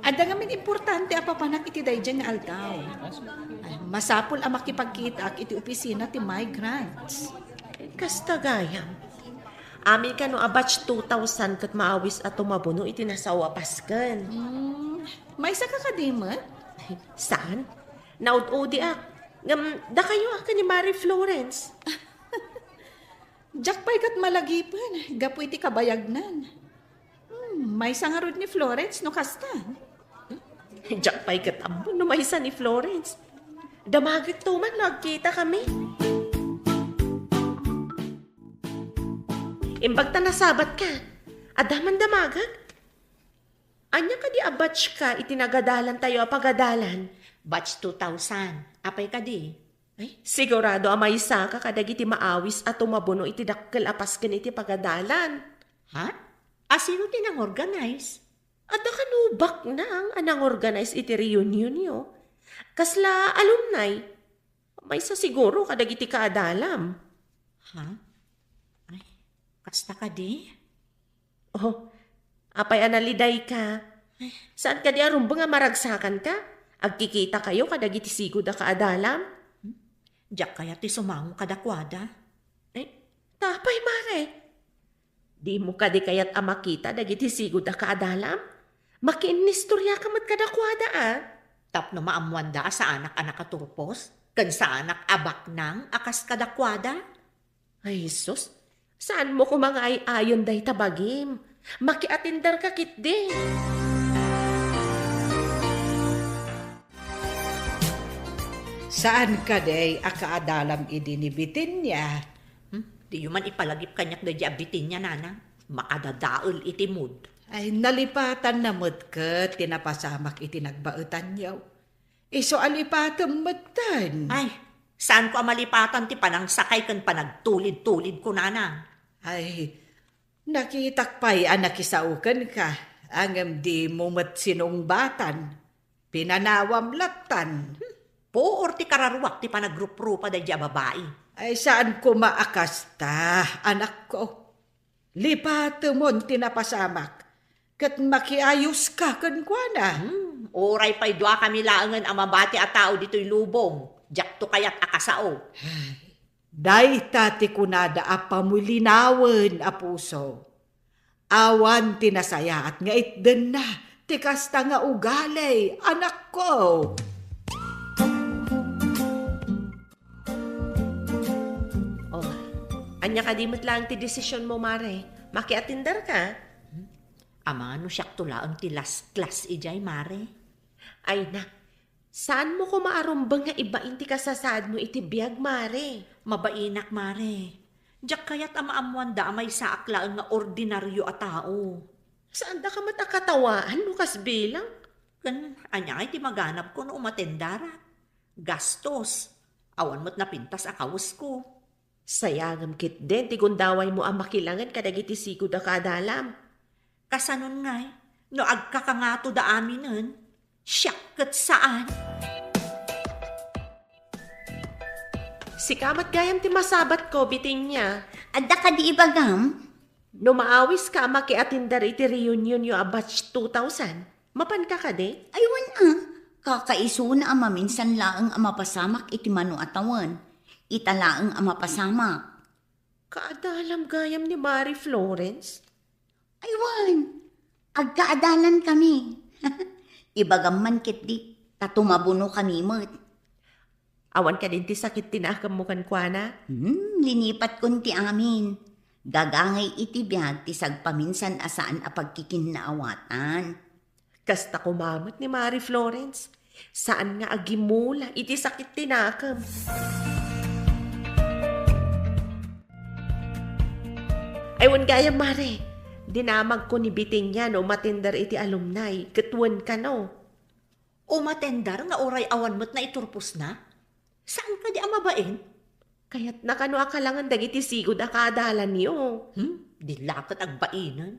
Adda ngamin importante a papanak iti daydiay nga aldaw. Ay, masapul a makipagkitaak iti opisina ti migrants. Kasta gayam. Amin kano a batch two thousand ket maawis a tumabuno iti nasao a pasken. Hmm, maysaka kadi met? Saan? Naud-udiak. Ngem, dakayo a ken ni Mari Florence. Diak pay ket malagipen gapu iti kabayagnan. Hmm, maysa ngarud ni Florence no kasta. Diak pay ket ammo no maysa ni Florence. Damagekto man no agkitakami. Imbag ta nasabatka, adda man damagek? Ania kadi a batch ka iti nagadalantayo a pagadalan? Batch two thousand. Apay kadi? Ay, sigurado a maysaka kadagiti maawis a tumabuno iti dakkel a pasken iti pagadalan. Ha? A sino ti nangorganize? Adda kano baknang a nangorganize iti reunionyo? Kasla alumni? Maysa siguro kadagiti kaadalam. Ha? Ay, kasta kadi? Oh, apay a nalidayka? Saan kadi a rumbeng a maragsakanka? Agkikitakayo kadagiti sigud a kaadalam? Diak kayat ti sumango kadakuada. Ay, ta apay, Mare? Dimo kadi kayat a makita dagiti sigud a kaadalam? Makiinnistoriaka met kadakuada, a? Tapno maammoanda a saanak a nakaturpos, ken saanak a baknang a kas kadakuada? Ay, Jesus, saanmo koma nga ay-ayon dayta bagim. Makiatenderka ketdi. Saan kadi a kaadalam idi ni Bitenia? Hmm? Diyo man ipalagip kaniak daydi a Bitenia, nanang. Makadadael iti mood. Ay, nalipatanna met ket ti napasamak iti nagbaetanyo. Isu a lipatem metten. Ay, saanko a malipatan ti panangsakay ken panagtulid-tulidko, nanang. Ay, nakitak pay a nakisao kenka, ngem dimo met sinungbatan. Pinanawam lattan. Puor ti kararuak ti panagruprupa daydi a babai. Ay, saan koma a kasta, anakko. Lipatemon ti napasamak, ket makiayoska kenkuana. Hmm, uray pay duakami laengen a mabati a tao ditoy lubong, diakto kayat a kasao. Dayta ti kunada a pamulinawen a puso. Awan ti nasayaat nga itdenna ti kasta nga ugali, anakko. Oh, ania kadi met laeng ti desisionmo, Mare? Makiatenderka? Amangan no siakto laeng ti last class idiay, Mare. Ay na, saanmo koma a rumbeng nga ibain ti kasasaadmo iti biag, Mare? Mabainak, Mare. Diak kayat a maammoanda a maysaak laeng nga ordinario a tao. Saandaka met a katawaan no kas bilang? Ken ania ngay ti maganabko no umatendarak? Gastos. Awan met napintas a kawesko. Sayangem ketdin ti gundawaymo a makilangen kadagiti sigud a kaadalam. Kasanon ngay, no agkakangatoda aminen, siak ket saan. Sika met gayam ti masabatko, Bitenia. Adda kadi ibagam? No maawiska a makiatender iti reunionyo a batch two thousand, mapanka kadi? Ay, wen a. Kakaisuna a maminsan laeng a mapasamak iti mano a tawen. Ita laeng a mapasamak. Kaadalam gayam ni Mari Florence? Ay, wen. Agkaadalankami. Ibagam man ketdi, ta tumabunokami met. Awan kadin ti sakit ti naakemmo kenkuana? Hmm, linipatkon ti amin. Gagangay iti biag ti sagpaminsan a saan a pagkikinnaawatan. Kasta koma met ni Mari Florence. Saan nga agimula iti sakit ti nakem. Ay, wen gayam, Mare. Dinamagko ni Bitenia no umatender iti alumni, ket wen kano. Umatender nga uray awan met naiturposna? Saan kadi a mabain? Kayatna kano a kalangen dagiti sigud a kaadalanyo? Hmm? Di la ket agbainen.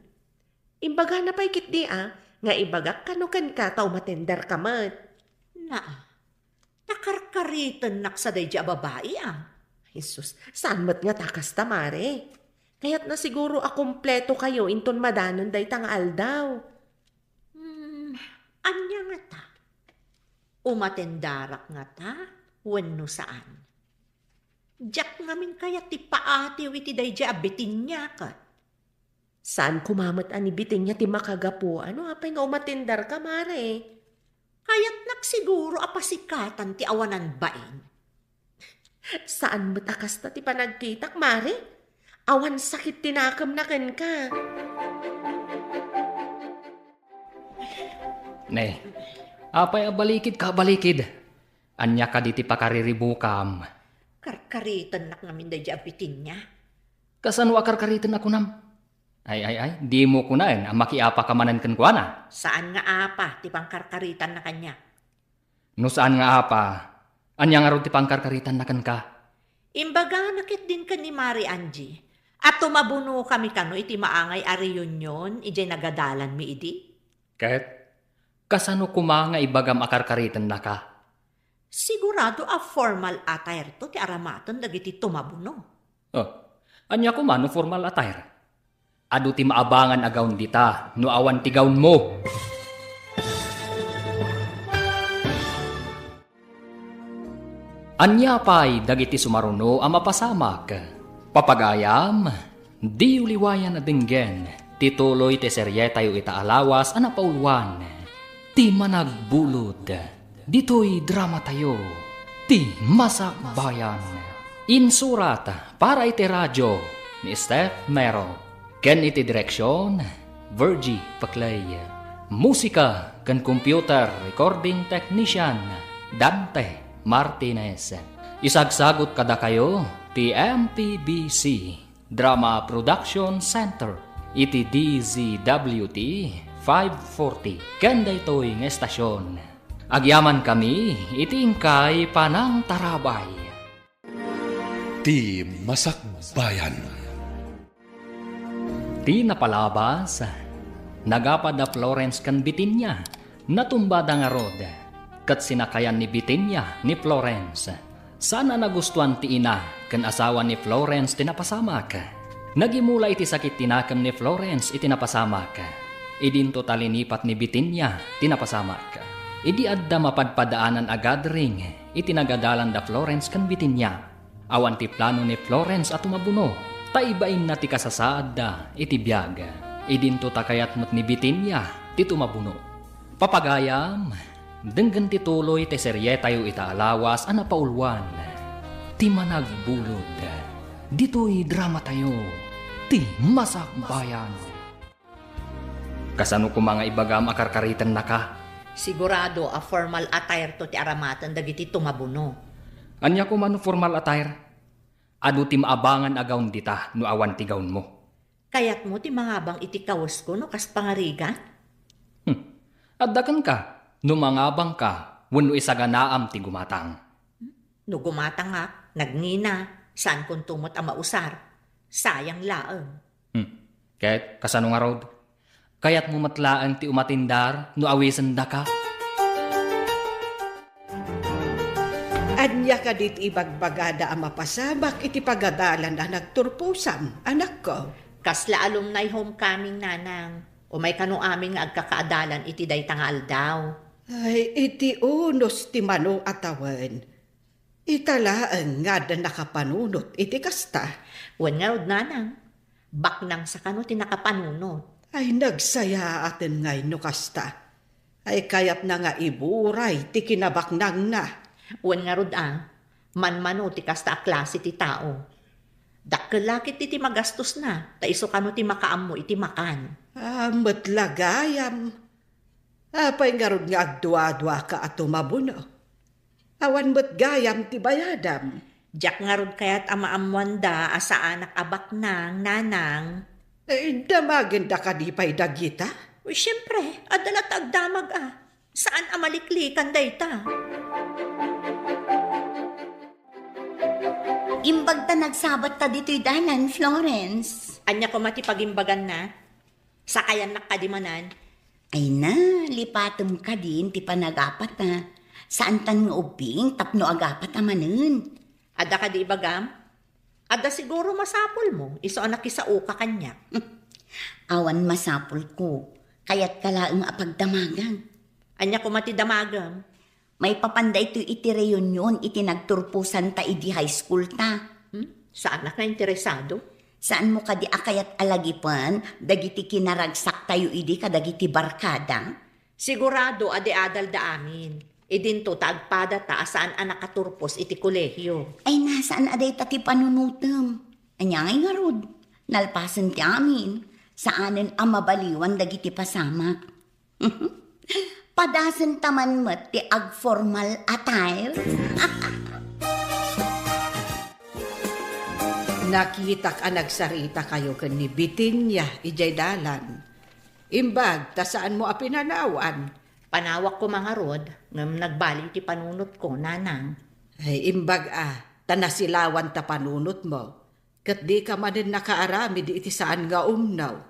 Imbagana pay ketdi a, nga ibagak kano kenka ta umatenderka met. Naa, ta karkaritennak sa daydi a babai a. Jesus, saan met nga ta kasta, Mare? Kayatna siguro a kumpleto kayo inton madanon dayta nga aldaw. Hmm, ania ngata? Umatendarak ngata wenno saan? Diak ngamin kayat ti paatiw iti daydi a Bitenia ket. Saan koma met a ni Bitenia ti makagapu. Ano apay nga umatenderka, Mare? Kayatnak siguro a pasikatan ti awanan bain. Saan met a kasta ti panagkitak, Mare? Awan sakit ti nakemna kenka. Ne, apay a balikidka a balikid? Ania kadi ti pakariribukam? Karkaritennak ngamin daydi a Bitenia. Kasano a karkariten a kunam? Ay, ay, ay, dimo kunaen a makiapaka manen kenkuana. Saan nga apa ti pangkarkaritanna kaniak? No saan nga apa, ania ngarud ti pangkarkaritanna kenka? Imbagana ketdin ken ni Mari Angie a tumabunokami kano iti maangay a reunion idiay nagadalanmi idi. Ket kasano koma nga ibagam a karkaritennaka? Sigurado a formal attire to ti aramaten dagiti tumabuno. Oh, ania koma no formal attire? Adu ti maabangan a gown dita no awan ti gownmo. Ania pay dagiti sumaruno a mapasamak? Papagayam, diyo liwayan a denggen. Ti tuloy ti serietayo ita a lawas a napauluan, Ti Managbulod. Ditoy dramatayo, Ti Masakbayan. Insurat para iti radio ni Steph Mero. Ken iti direksion, Virgie Paclay. Musika ken computer recording technician, Dante Martinez. Isagsagut kadakayo ti M P B C Drama Production Center iti D Z W T five forty ken daytoy nga estasion. Agyamankami iti inkay panangtarabay. Ti Masakbayan. Ti napalabas, nagapa da Florence ken Bitinia. Natumbada ngarud, ket sinakayan ni Bitinia ni Florence. Saan a nagustuan ti ina ken asawa ni Florence ti napasamak. Nagimula iti sakit ti nakem ni Florence iti napasamak. Idinto ta linipat ni Bitinia ti napasamak. Idi adda mapadpadaanan a gathering iti nagadalan da Florence ken Bitinia, awan ti plano ni Florence a tumabuno, ta ibainna ti kasasaadda iti biag. Idinto ta kayat met ni Bitinia ti tumabuno. Papagayam, denggen ti tuloy ti serietayo ita a lawas a napauluan, Ti Managbulod. Ditoy dramatayo, Ti Masakbayan. Kasano koma nga ibagam a karkaritennaka? Sigurado a formal attire to ti aramaten dagiti tumabuno. Ania koma no formal attire? Adu ti maabangan a gown dita no awan ti gownmo. Kayatmo ti mangabang iti kawesko no kas pangarigan? Hmm. Adda kenka, no mangabangka wenno isaganaam ti gumatang. No gumatangak, nagngina, saankon to met a mausar. Sayang laeng. Hmm. Ket kasano ngarud? Kayatmo met laeng ti umatindar no awisendaka? Ania kadi ti ibagbagada a mapasamak iti pagadalan a nagturposam, anakko? Kasla alumni homecoming, nanang. Umay kano amin nga agkakaadalan iti dayta nga aldaw. Ay, iti unos ti mano a tawen. Ita laeng nga adda nakapanunot iti kasta. Wen ngarud, nanang, baknangsa kano ti nakapanunot. Ay, nagsayaaten ngay no kasta. Ay, kayatna nga iburay ti kinabaknangna. Wen ngarud a, manmano ti kasta a klase ti tao. Dakkel la ketdi ti magastosna, ta isu kano ti makaammo iti makan. Ah, met la gayam. Apay ngarud nga agduaduaka a tumabuno? Awan met gayam ti bayadam. Diak ngarud kayat a maammoanda a saanak a baknang, nanang. Eh, damagenda kadi pay dagita? Uy, siempre, adda latta agdamag a. Saan a maliklikan dayta? Imbag ta nagsabatta ditoy dalan, Florence. Ania koma ti pagimbaganna? Sakayannak kadi manen? Ay na, lipatem kadin ti panagapata. Saantan nga ubbing tapno agapata manen. Adda kadi ibagam? Adda siguro masapulmo, isu a nakisaoka kaniak. Awan masapulko. Kayatka laeng a pagdamagak. Ania koma ti damagem? Maipapan daytoy iti reunion iti nagturposanta idi high school ta. Hmm? Saanak nga interesado? Saanmo kadi a kayat a lagipen dagiti kinaragsaktayo idi kadagiti barkada? Sigurado a di adalda amin. Idinto ta agpadata a saan a nakaturpos iti kolehio. Ay na, saan a dayta ti panunotem. Ania ngay ngarud? Nalpasen ti amin, saanen a mabaliwan dagiti pasamak. Padasenta man met ti agformal attire. Nakitak a nagsaritakayo ken ni Bitinia idiay dalan. Imbag ta saanmo a pinanawan. Panawak koma ngarud, ngem nagbaliw ti panunotko, nanang. Ay, imbag a, ta nasilawan ta panunotmo. Ket dika manen nakaaramid iti saan nga umno.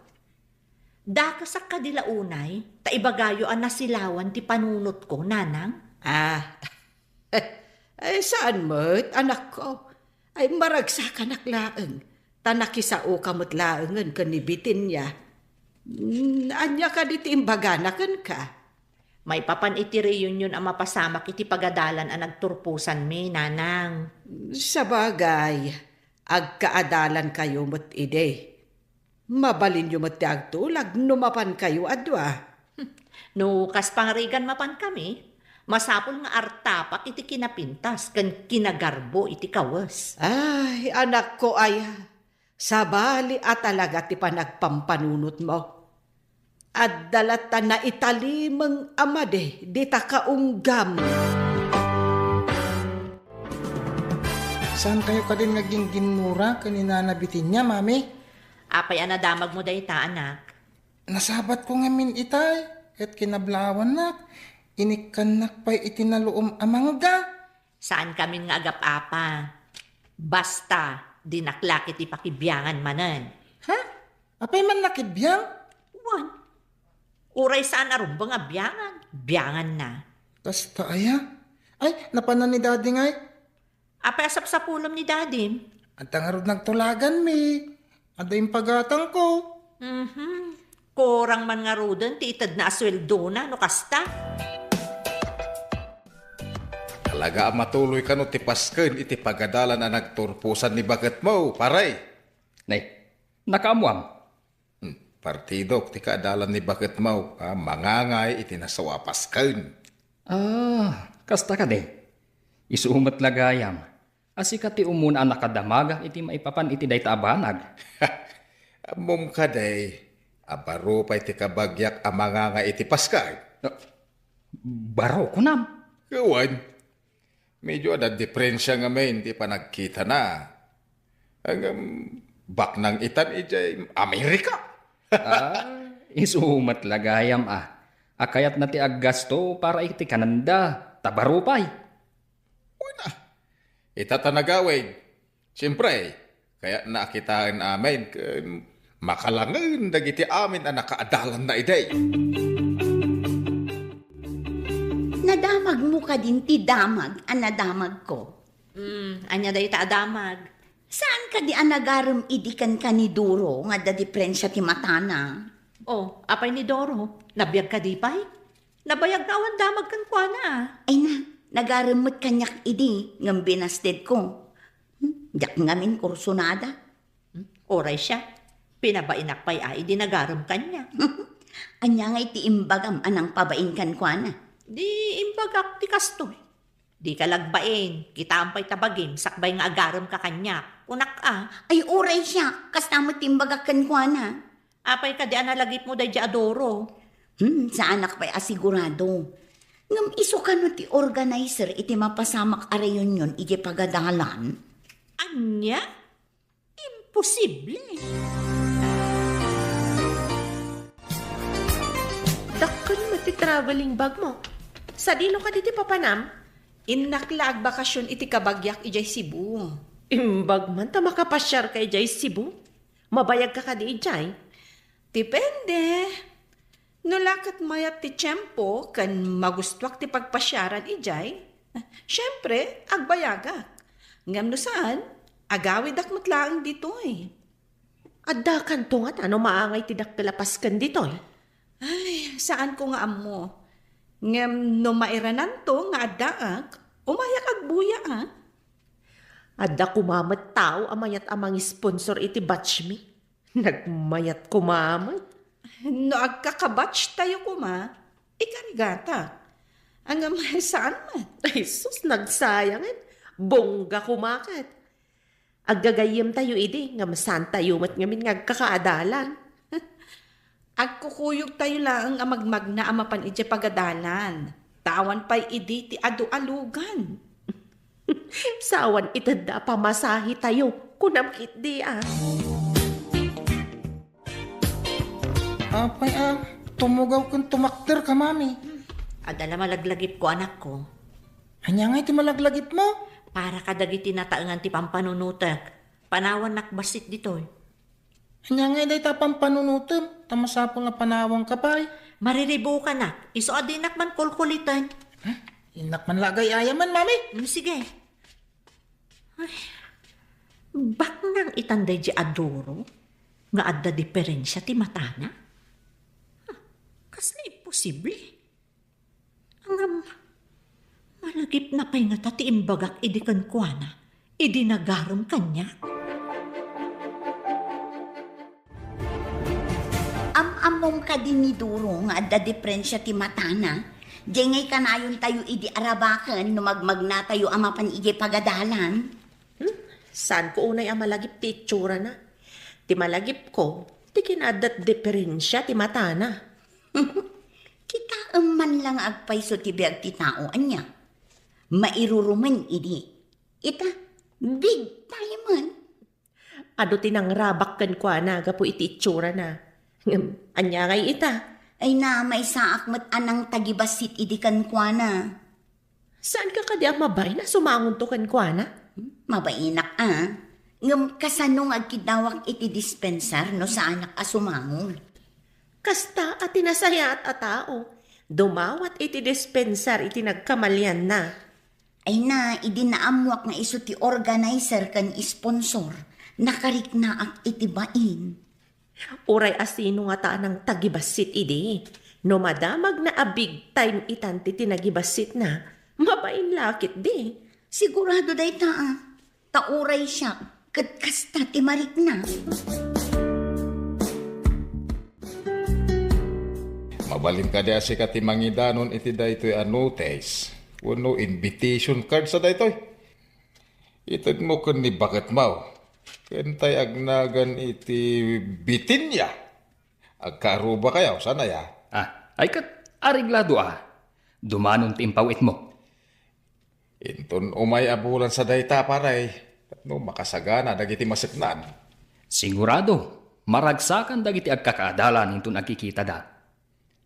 Dakasak kadi la unay, ta ibagayo a nasilawan ti panunotko, nanang? Ah, ay, saan met, anakko. Ay, maragsakanak laeng, ta nakisaoka met laengen ken ni Bitinia. Mm, ania kadi ti imbagana kenka? Maipapan iti reunion a mapasamak iti pagadalan a nagturposanmi, nanang. Sabagay, agkaadalankayo met idi. Mabalinyo met ti agtulag no mapankayo a dua. No kas pangarigan mapankami, masapul nga artapak iti kinapintas ken kinagarbo iti kawes. Ay, anakko aya, sabali a talaga ti panagpampanunotmo. Adda latta naitalimeng a madi dita kaunggam. Saan kayo kadin nga gingginnura ken ni Nana Bitinia, Mami? Apay a nadamagmo dayta, anak? Nasabatko ngamin itay, ket kinablaawannak, inikkannak pay iti naluom a mangga. Saan kamin nga agap-apa. Basta, dinak la ket ipakibiangan manen. Ha? Apay man nakibiang? Wen. Uray saan a rumbeng a biangan, bianganna. Kasta aya? Ay, napanan ni Daddy ngay? Apay a sapsapulem ni Dadim? Adda ngarud nagtulaganmi. Adda impagatangko. Mhm. Kurang man ngaruden ti itedna a sueldona no kasta. Talaga a matuloy kano ti pasken iti pagadalan a nagturposan ni baketmo, pare? Nay, nakaammoam? Hmm, partidok ti kaadalan ni baketmo a mangangay iti nasao a pasken. Ah, kasta kadi? Isu met la gayam a sika ti umuna a nakadamagak iti maipapan iti dayta a banag. Ammom kadi a baro pay ti kabagiak a mangangay iti pasken? Ah, baro, kunam? Wen. Medyo adda diferensia ngamin ti panagkitana. Ngem baknang itan idiay Amerika. Ah, isu met la gayam a. A kayatna ti aggasto para iti kanenda, ta baro pay. Wen a. Ita ta nagawid. Siempre, kayatna a kitaen amin ken makalangen dagiti amin a nakaadalanna idi. Nadamagmo kadin ti damag a nadamagko? Hmm, ania dayta a damag? Saan kadi a nagarem idi kenka ni Doro nga adda diferensia ti matana? Oh, apay ni Doro? Nabiag kadi pay? Nabayag nga awan damag kenkuana, a. Ay na, nagarem met kaniak idi, ngem binastedko. Hmm, diak ngamin kursunada. Hmm, uray siak, pinabainak pay a idi nagarem kaniak. Ania ngay ti imbagam a nangpabain kenkuana? Di imbagak ti kastoy. Dika la agbain, kitaem pay ta bagim sakbay nga agaremka kaniak, kunak a. Ay, uray siak, kasta met ti imbagak kenkuana. Apay kadi a nalagipmo daydiay a Doro? Hmm, saanak pay a sigurado. Ngem isu kano ti organizer iti mapasamak a reunion idiay pagadalan? Ania? Imposible! Dakkel met ti traveling bag mo. Sadino kadi ti papanam? Innak la agbakasyon iti kabagiak idiay Cebu. Imbag man ta makapasiarka idiay Cebu? Mabayagka kadi idiay? Depende. No la ket mayat ti tiempo ken magustuak ti pagpasiaran idiay, siempre, agbayagak. Ngem no saan, agawidak met laeng ditoy. Addakanto ngata no maangay ti dakkel a pasken ditoy? Ay, saanko nga ammo. Ngem no mairananto nga addaak, umayak agbuya, a. Adda koma met tao a mayat a mangisponsor iti batchmi. Nagmayat koma met. No agkakabatch tayo koma, ikarigata. Ngem saan met. Ay sus, nagsayangen. Bongga koma ket. Aggagayyem tayo idi, ngem saan tayo met ngamin nga agkakaadalan. Agkukuyog tayo laeng a magmagna a mapan idiay pagadalan. Ta awan pay idi ti adu a lugan. Sa awan itedda a pamasahe tayo, kunam ketdi a. Apay a, tumugaw ken tumakder ka, Mami. Adda la malaglagipko, anakko. Ania ngay ti malaglagipmo? Para kadagiti nataengan ti pampanunotek. Panawannak bassit ditoy. Ania ngay dayta pampanunotem? Ta masapul nga panawanka pay. Mariribukanak, isu a dinak man kulkuliten. Huh? Innak man la agay-ayamen, Mami. Hmm, sige. Ay, baknang itan daydiay a Doro nga adda diferensia ti matana? Huh, kasla imposible. Ngem, malagipna pay ngata ti imbagak idi kenkuana, idi nagarem kaniak. Kadi ni Duro nga adda diferensia ti matana, diay ngay kanayontayo idi arabaken no magmagnatayo a mapan idiay pagadalan. Hmm? Saanko unay a malagip ti itsurana? Ti malagipko, ti kinaaddat diferensia ti matana. Kitaem man la nga agpayso ti biag ti tao, ania? Mairurumen idi. Ita, big time man. Adu ti nangrabak kenkuana gapu iti itsurana. Ngem, ania ngay ita? Ay na, maisaak met a nangtagibassit idi kenkuana. Saanka kadi a mabain a sumangonto kenkuana? Mabainak a. Ngem kasano nga agkiddawak iti dispensar no saanak a sumangon? Kasta a ti nasayaat a tao, dumawat iti dispensar iti nagkamalianna. Ay na, idi naammuak nga isu ti organizer ken sponsor, nakariknaak iti bain. Uray a sino ngata a nangtagibassit idi, no madamagna a big time itan ti tinagibassitna, mabain la ketdi. Sigurado dayta a. Ta uray siak, ket kasta ti marikna. Mabalin kadi a sika ti mangidanon iti daytoy a notice wenno invitation cards a daytoy? Itedmo ken ni baketmo, ken tay agnagan iti Bitinia. Agkaarubakayo, saan aya? Ah, ay ket, areglado a. Dumanon ti impaw-itmo. Inton umay a bulan sa dayta, pare, no makasagana dagiti maseknan. Sigurado, maragsakan dagiti agkakaadalan inton agkikitada.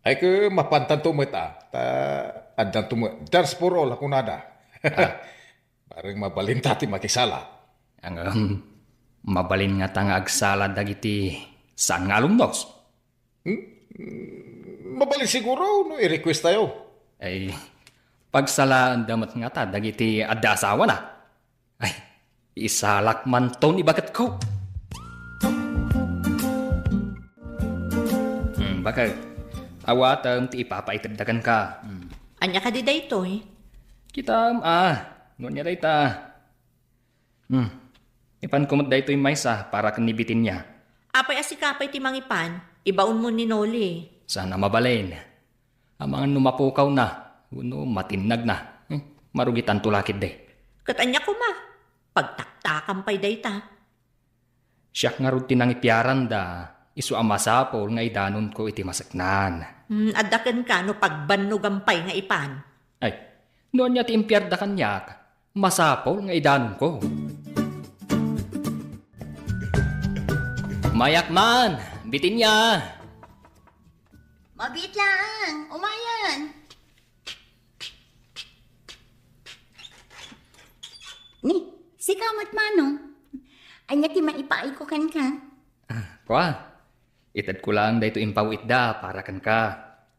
Ay ket, mapantanto met a, ta addanto met dance for all a kunada. Ah. Bareng mabalinta ti makisala. Ngem, mabalin ngata nga agsala dagiti saan nga alumnos? Hmm? Mabalin siguro no i-request tayo. Ay, pagsalaanda met ngata dagiti adda asawana. Ay, isalak manton ibaketko. Hmm, baket, awatem ti ipapaitedda kenka. Hmm. Ania kadi daytoy? Kitaem a, no ania dayta. Hmm. Ipanko met daytoy maysa para ken ni Bitinia. Apay a sika pay ti mangipan? Ibaonmo ni Noli. Saan a mabalin. Amangan no mapukawna, wenno matinnagna. Hmm. Marugitanto la ketdi. Ket ania koma? Pagtaktakam pay dayta. Siak ngarud ti nangipiaranda, isu a masapul nga idanonko iti maseknan. Hmm, adda kenka no pagbannogam pay nga ipan. Ay, no ania ti impiarda kaniak, masapul nga idanonko. Mayak man, Bitinia! Mabiit laeng, umayen. Ni, sika met, Manong. Ania ti maipaayko kenka? Ah, kua, itedko laeng daytoy impaw-itda para kenka.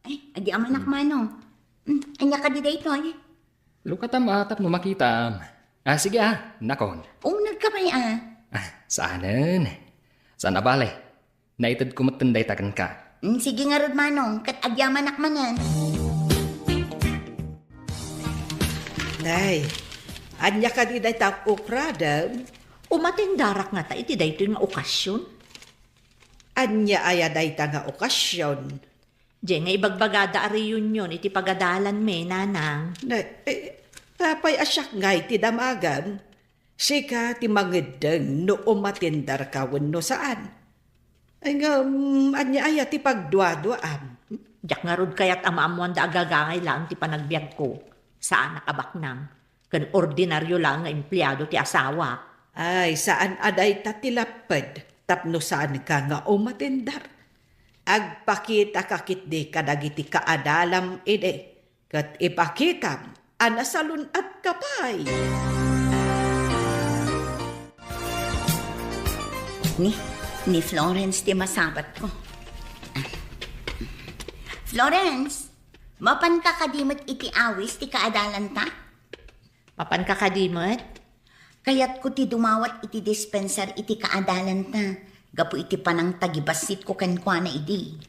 Ay, agyamanak, Manong. Mm, ania kadi daytoy? Lukatam a tapno makitam. Ah, sige a, nakon. Unegka pay a. Ah, saanen. Saan a bale. Naitedko metten dayta kenka. Mm, sige ngarud, Manong, ket agyamanak manen. Nay, ania kadi dayta ukradem? Umatendarak ngata iti daytoy nga okasion. Ania aya dayta nga okasion? Diay nga ibagbagada a reunion iti pagadalanmi, Nanang. Na, eh, apay a siak ngay ti damagam? Sika ti mangeddeng no umatendarka wenno saan. Ay ngem, ania aya ti pagduaduaam? Diak ngarud kayat a maammoanda a gagangay laeng ti panagbiagko. Saanak a baknang. Ken ordinario laeng nga empleado ti asawak. Ay, saan a dayta ti lapped tapno saanka nga umatendar. Agpakitaka ketdi kadagiti kaadalam idi, ket ipakitam a nasalun-atka pay. Ni, ni Florence ti masabatko. Florence, mapanka kadi met iti awis ti kaadalanta? Mapanka kadi met? Kayatko ti dumawat iti dispensar iti kaadalanta, gapu iti panangtagibassitko kenkuana idi.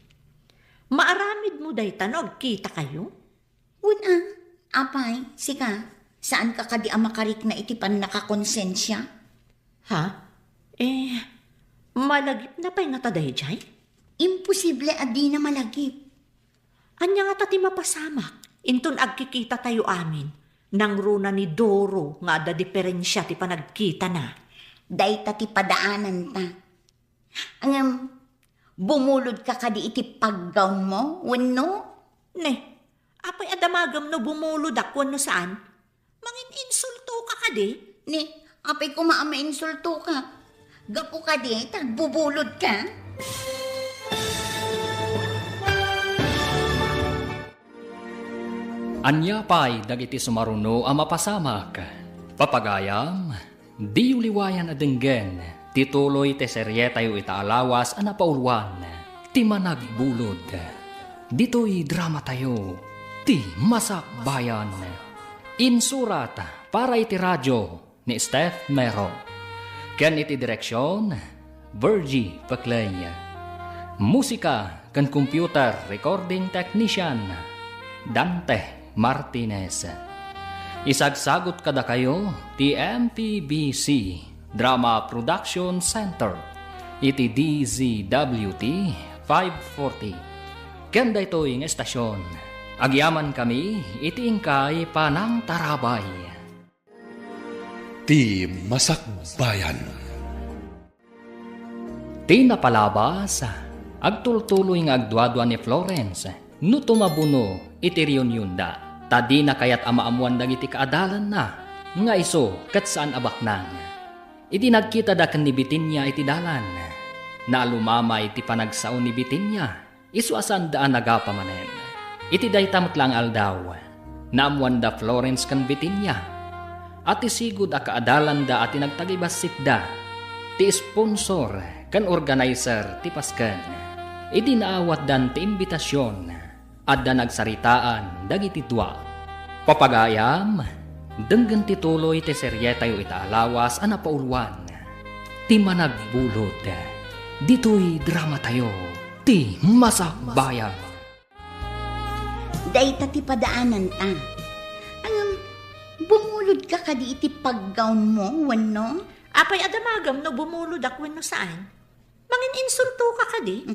Maaramidmo dayta no agkitakayo? Wen a, apay, sika, saanka kadi a makarikna iti pannakakonsensia? Ha? Eh, malagipna pay ngata daydiay? Imposible a dina malagip. Ania ngata ti mapasamak? Inton agkikitatayo amin, nangruna ni Doro nga adda diferensia ti panagkitana. Dayta ti padaananta. Ngem, bumulodka kadi iti paggawnmo, wenno? Ne, apay a damagem no bumulodak wenno saan? Mangin-insultoka kadi? Ne, apay koma a mainsultoka? Gapu kadi, ta agbubulodka? Ania pay dagiti sumaruno a mapasamak? Papagayam, diyo liwayan a denggen ti tuloy ti serietayo ita a lawas a napauluan, Ti Managbulod. Ditoy dramatayo, Ti Masakbayan. Insurat para iti radio ni Steph Mero. Ken iti direksion, Virgie Peclay. Musika ken computer recording technician, Dante Martinez. Isagsagut kadakayo ti M P B C Drama Production Center iti D Z W T five forty. Ken daytoy nga estasion, agyamankami iti inkay panangtarabay. Ti Masakbayan. Ti napalabas, agtultuloy nga agduadua ni Florence no tumabuno iti reunionda, ta dina kayat a maammoan dagiti kaadalanna nga isu ket saan a baknang. Idi nagkitada ken ni Bitinia iti dalan, naalumamay ti panagsao ni Bitinia. Isu a saanda a nagapa manen. Iti dayta met la nga aldaw, naammoanda Florence ken Bitinia a ti sigud a kaadalanda a ti nagtagibassitda, ti sponsor ken organizer ti pasken. Idi naawatdan ti imbitasion, adda nagsaritaan dagiti dua. Papagayam, denggen ti tuloy ti serietayo ita a lawas a napauluan, Ti Managbulod. Ditoy dramatayo, Ti Masakbayan. Dayta ti padaananta. Ngem, bumulodka kadi iti paggawnmo, wenno? Apay a damagem no bumulodak wenno saan? Mangin-insultoka kadi?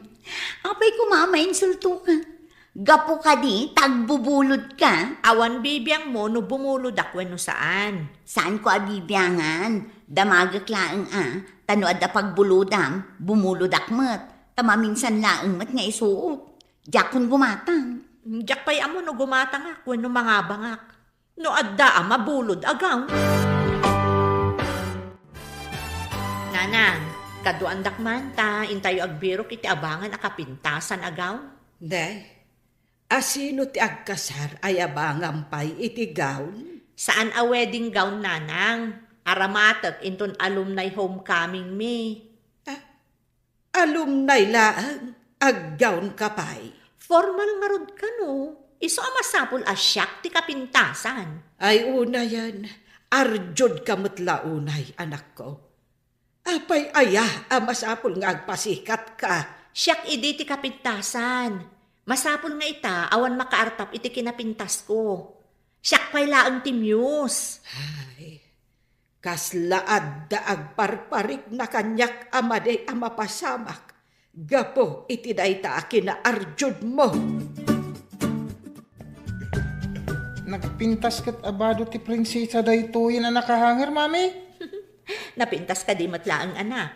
Apay koma a mainsultoka? Gapu kadi ta agbubulodka? Awan bibiangmo no bumulodak wenno saan. Saanko a bibiangan. Damagek laeng a, ta no adda pagbulodam, bumulodak met. Ta maminsan laeng met nga isuot. Diakon gumatang. Diak pay ammo no gumatangak wenno mangabangak. No adda a mabulod a gown. Nanang, kaduaandak man ta intayo agbirok iti abangan a kapintasan a gown. Day, a sino ti agkasar a yabangam pay iti gown? Saan a wedding gown, nanang. Aramatek inton alumni homecoming mi. Ah, Alumni laeng, aggown ka pay. Formal ngarud kano, isu a masapul a siak ti kapintasan. Ay unayen, arjudka met la unay, anakko. Apay aya a masapul nga agpasikatka? Siak idi ti kapintasan. Masapul nga ita, awan makaartap iti kinapintasko. Siak pay laeng ti muse. Ay, Kasla adda agparparikna kaniak a madi a mapasamak gapu iti dayta a kinaarjudmo. Nagpintas ket a bado ti prinsesa daytoyen a nakahanger, Mami? Napintas kadi met laeng, anak.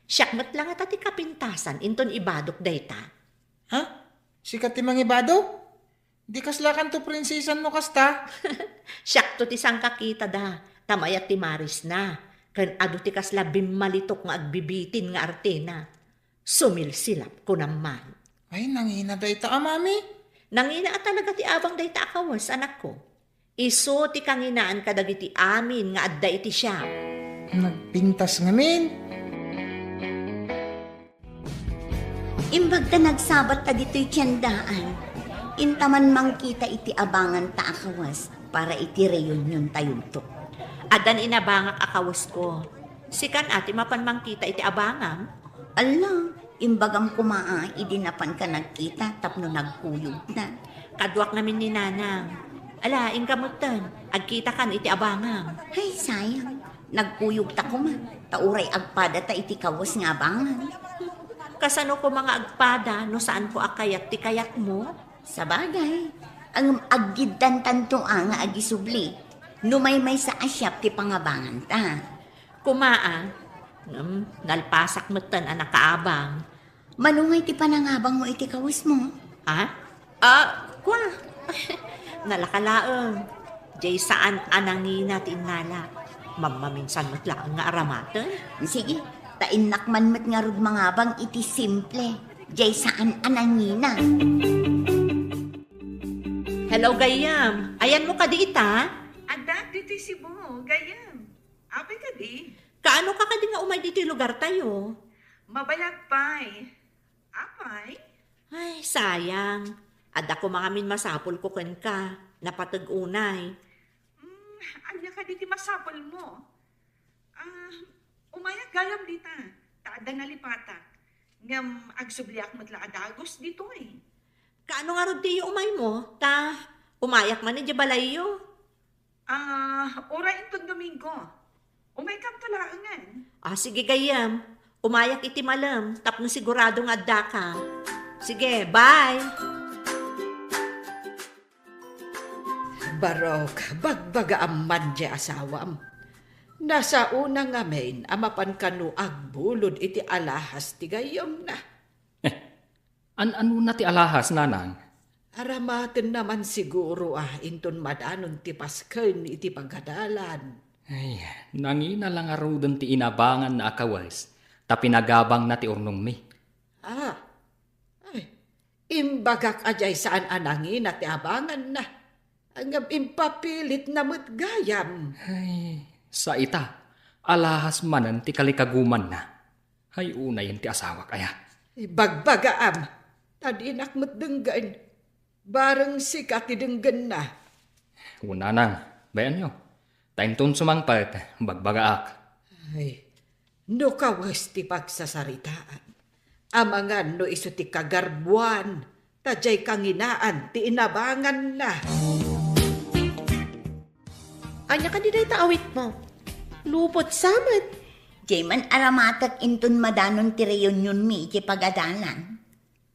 Siak met la ngata ti kapintasan inton ibadok dayta. Ha? Sika ti mangibado? Di kaslakanto prinsesan no kasta? Siakto ti sangkakitada, ta mayat ti marisna, ken adu ti kasla bimmalitok nga agbibitin nga artena. Sumilsilap, kunam man. Ay, nangina dayta a, Mami. Nangina a talaga ti abang dayta a kawes, anakko. Isu ti kanginaan kadagiti amin nga adda iti siak. Nagpintas ngamin. Imbag ta nagsabat ta ditoy tiendaan, inta man mangkita iti abanganta a kawas para iti reunion tayonto. Addan inabangak a kawasko. Sikan a ti mapan mangkita iti abangam? Alla, imbagam koma a idi napanka nagkita tapno nagkuyogta. Kaduak ngamin ni Nanang. Ala, inka metten, agkitakan iti abangam. Ay, sayang. Nagkuyogta koma, ta uray agpadata iti kawes nga abangan. Kasano koma nga agpada no saanko a kayat ti kayatmo? Sabagay, ngem aggiddantanto a nga agisubli no maymaysa a siak ti pangabanganta. Koma a, ngem nalpasak metten a nakaabang. Mano ngay ti panangabangmo iti kawesmo? Ha? Ah, kua. Nalaka laeng. Jay saan a nangina ti innala. Mammaminsan met laeng nga aramaten. Sige, ta innak man met ngarud mangabang iti simple. Jay saan a nangina. Hello, gayyem. Ayanmo kadi ita? Adda ditoy Cebu, gayyem. Apay kadi? Kaano ka kadi nga umay ditoy lugar tayo? Mabayag pay. Apay? Ay, sayang. Adda koma ngamin masapulko kenka. Napateg unay. Hmm, ania kadi ti masapulmo? Ah, umayak gayam dita, ta adda nalipatak. Ngem agsubliak met la a dagus ditoy. Kaano ngarud ti iumaymo? Ta umayak man idiay balayyo. Ah, uray inton Domingo. Umaykanto laengen. Ah, sige gayyem. Umayak iti malem tapno sigurado nga addaka. Sige, bye! Barok, bagbagaam man diay asawam. Nasaona ngamin a mapan kano agbulod iti alahas ti gayyemna. Eh, an-anona ti alahas, nanang? Aramatenna man siguro a inton madanon ti pasken iti pagadalan. Ay, nangina la ngaruden ti inabanganna a kawes, ta pinagabangna ti urnongmi. Ah, ay, imbagak a diay saan a nangina ti abanganna. Ngem impapilitna met gayam. Ay, sa ita, alahas manen ti kalikagumanna. Ay, unayen ti asawak aya. Ibagbagaam, ta dinak met denggen. Bareng sika ti denggenna. Kunanang, bayanyo. Ta inton sumangpet, bagbagaak. Ay, no kawes ti pagsasaritaan, amangan no isu ti kagarbuan, ta diay kanginaan ti inabanganna. Ania kadi dayta awitmo? Lupot sa met. Diay man aramatek inton madanon ti reunionmi iti pagadalan.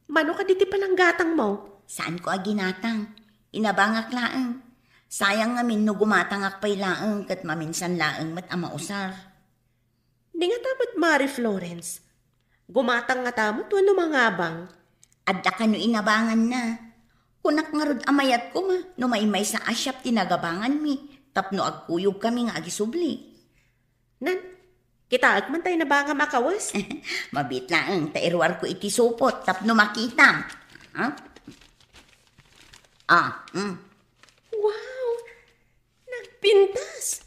Mano kadi ti pananggatangmo? Saanko a ginatang. Inabangak laeng. Sayang ngamin no gumatangak pay laeng ket maminsan laeng met a mausar. Di ngata met Mari Florence. Gumatang ngata met wenno mangabang? Adda kano inabanganna. Kunak ngarud a mayat koma no maymaysa a siak ti nagabanganmi tapno agkuyogkami nga agisubli. Nan, kitaek man tay nabangam a kawes? Mabiit laeng ta iruarko iti supot tapno makitam. Ha? Ah, mm. Wow! Nagpintas!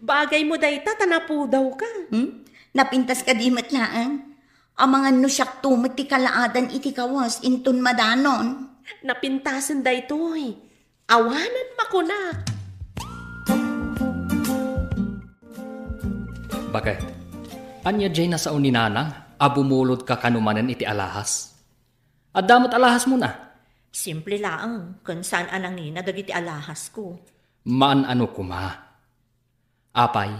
Bagaymo dayta ta napudawka. Hmm? Napintas kadi met laeng? Amangan no siakto met ti kalaadan iti kawes inton madanon. Napintasen daytoy. Awanen makuna. Baket, ania diay nasao ni Nanang a bumulodka kano manen iti alahas? Adda met alahasmona? Simple laeng, ken saan a nangina dagiti alahasko. Maan-ano koma. Apay,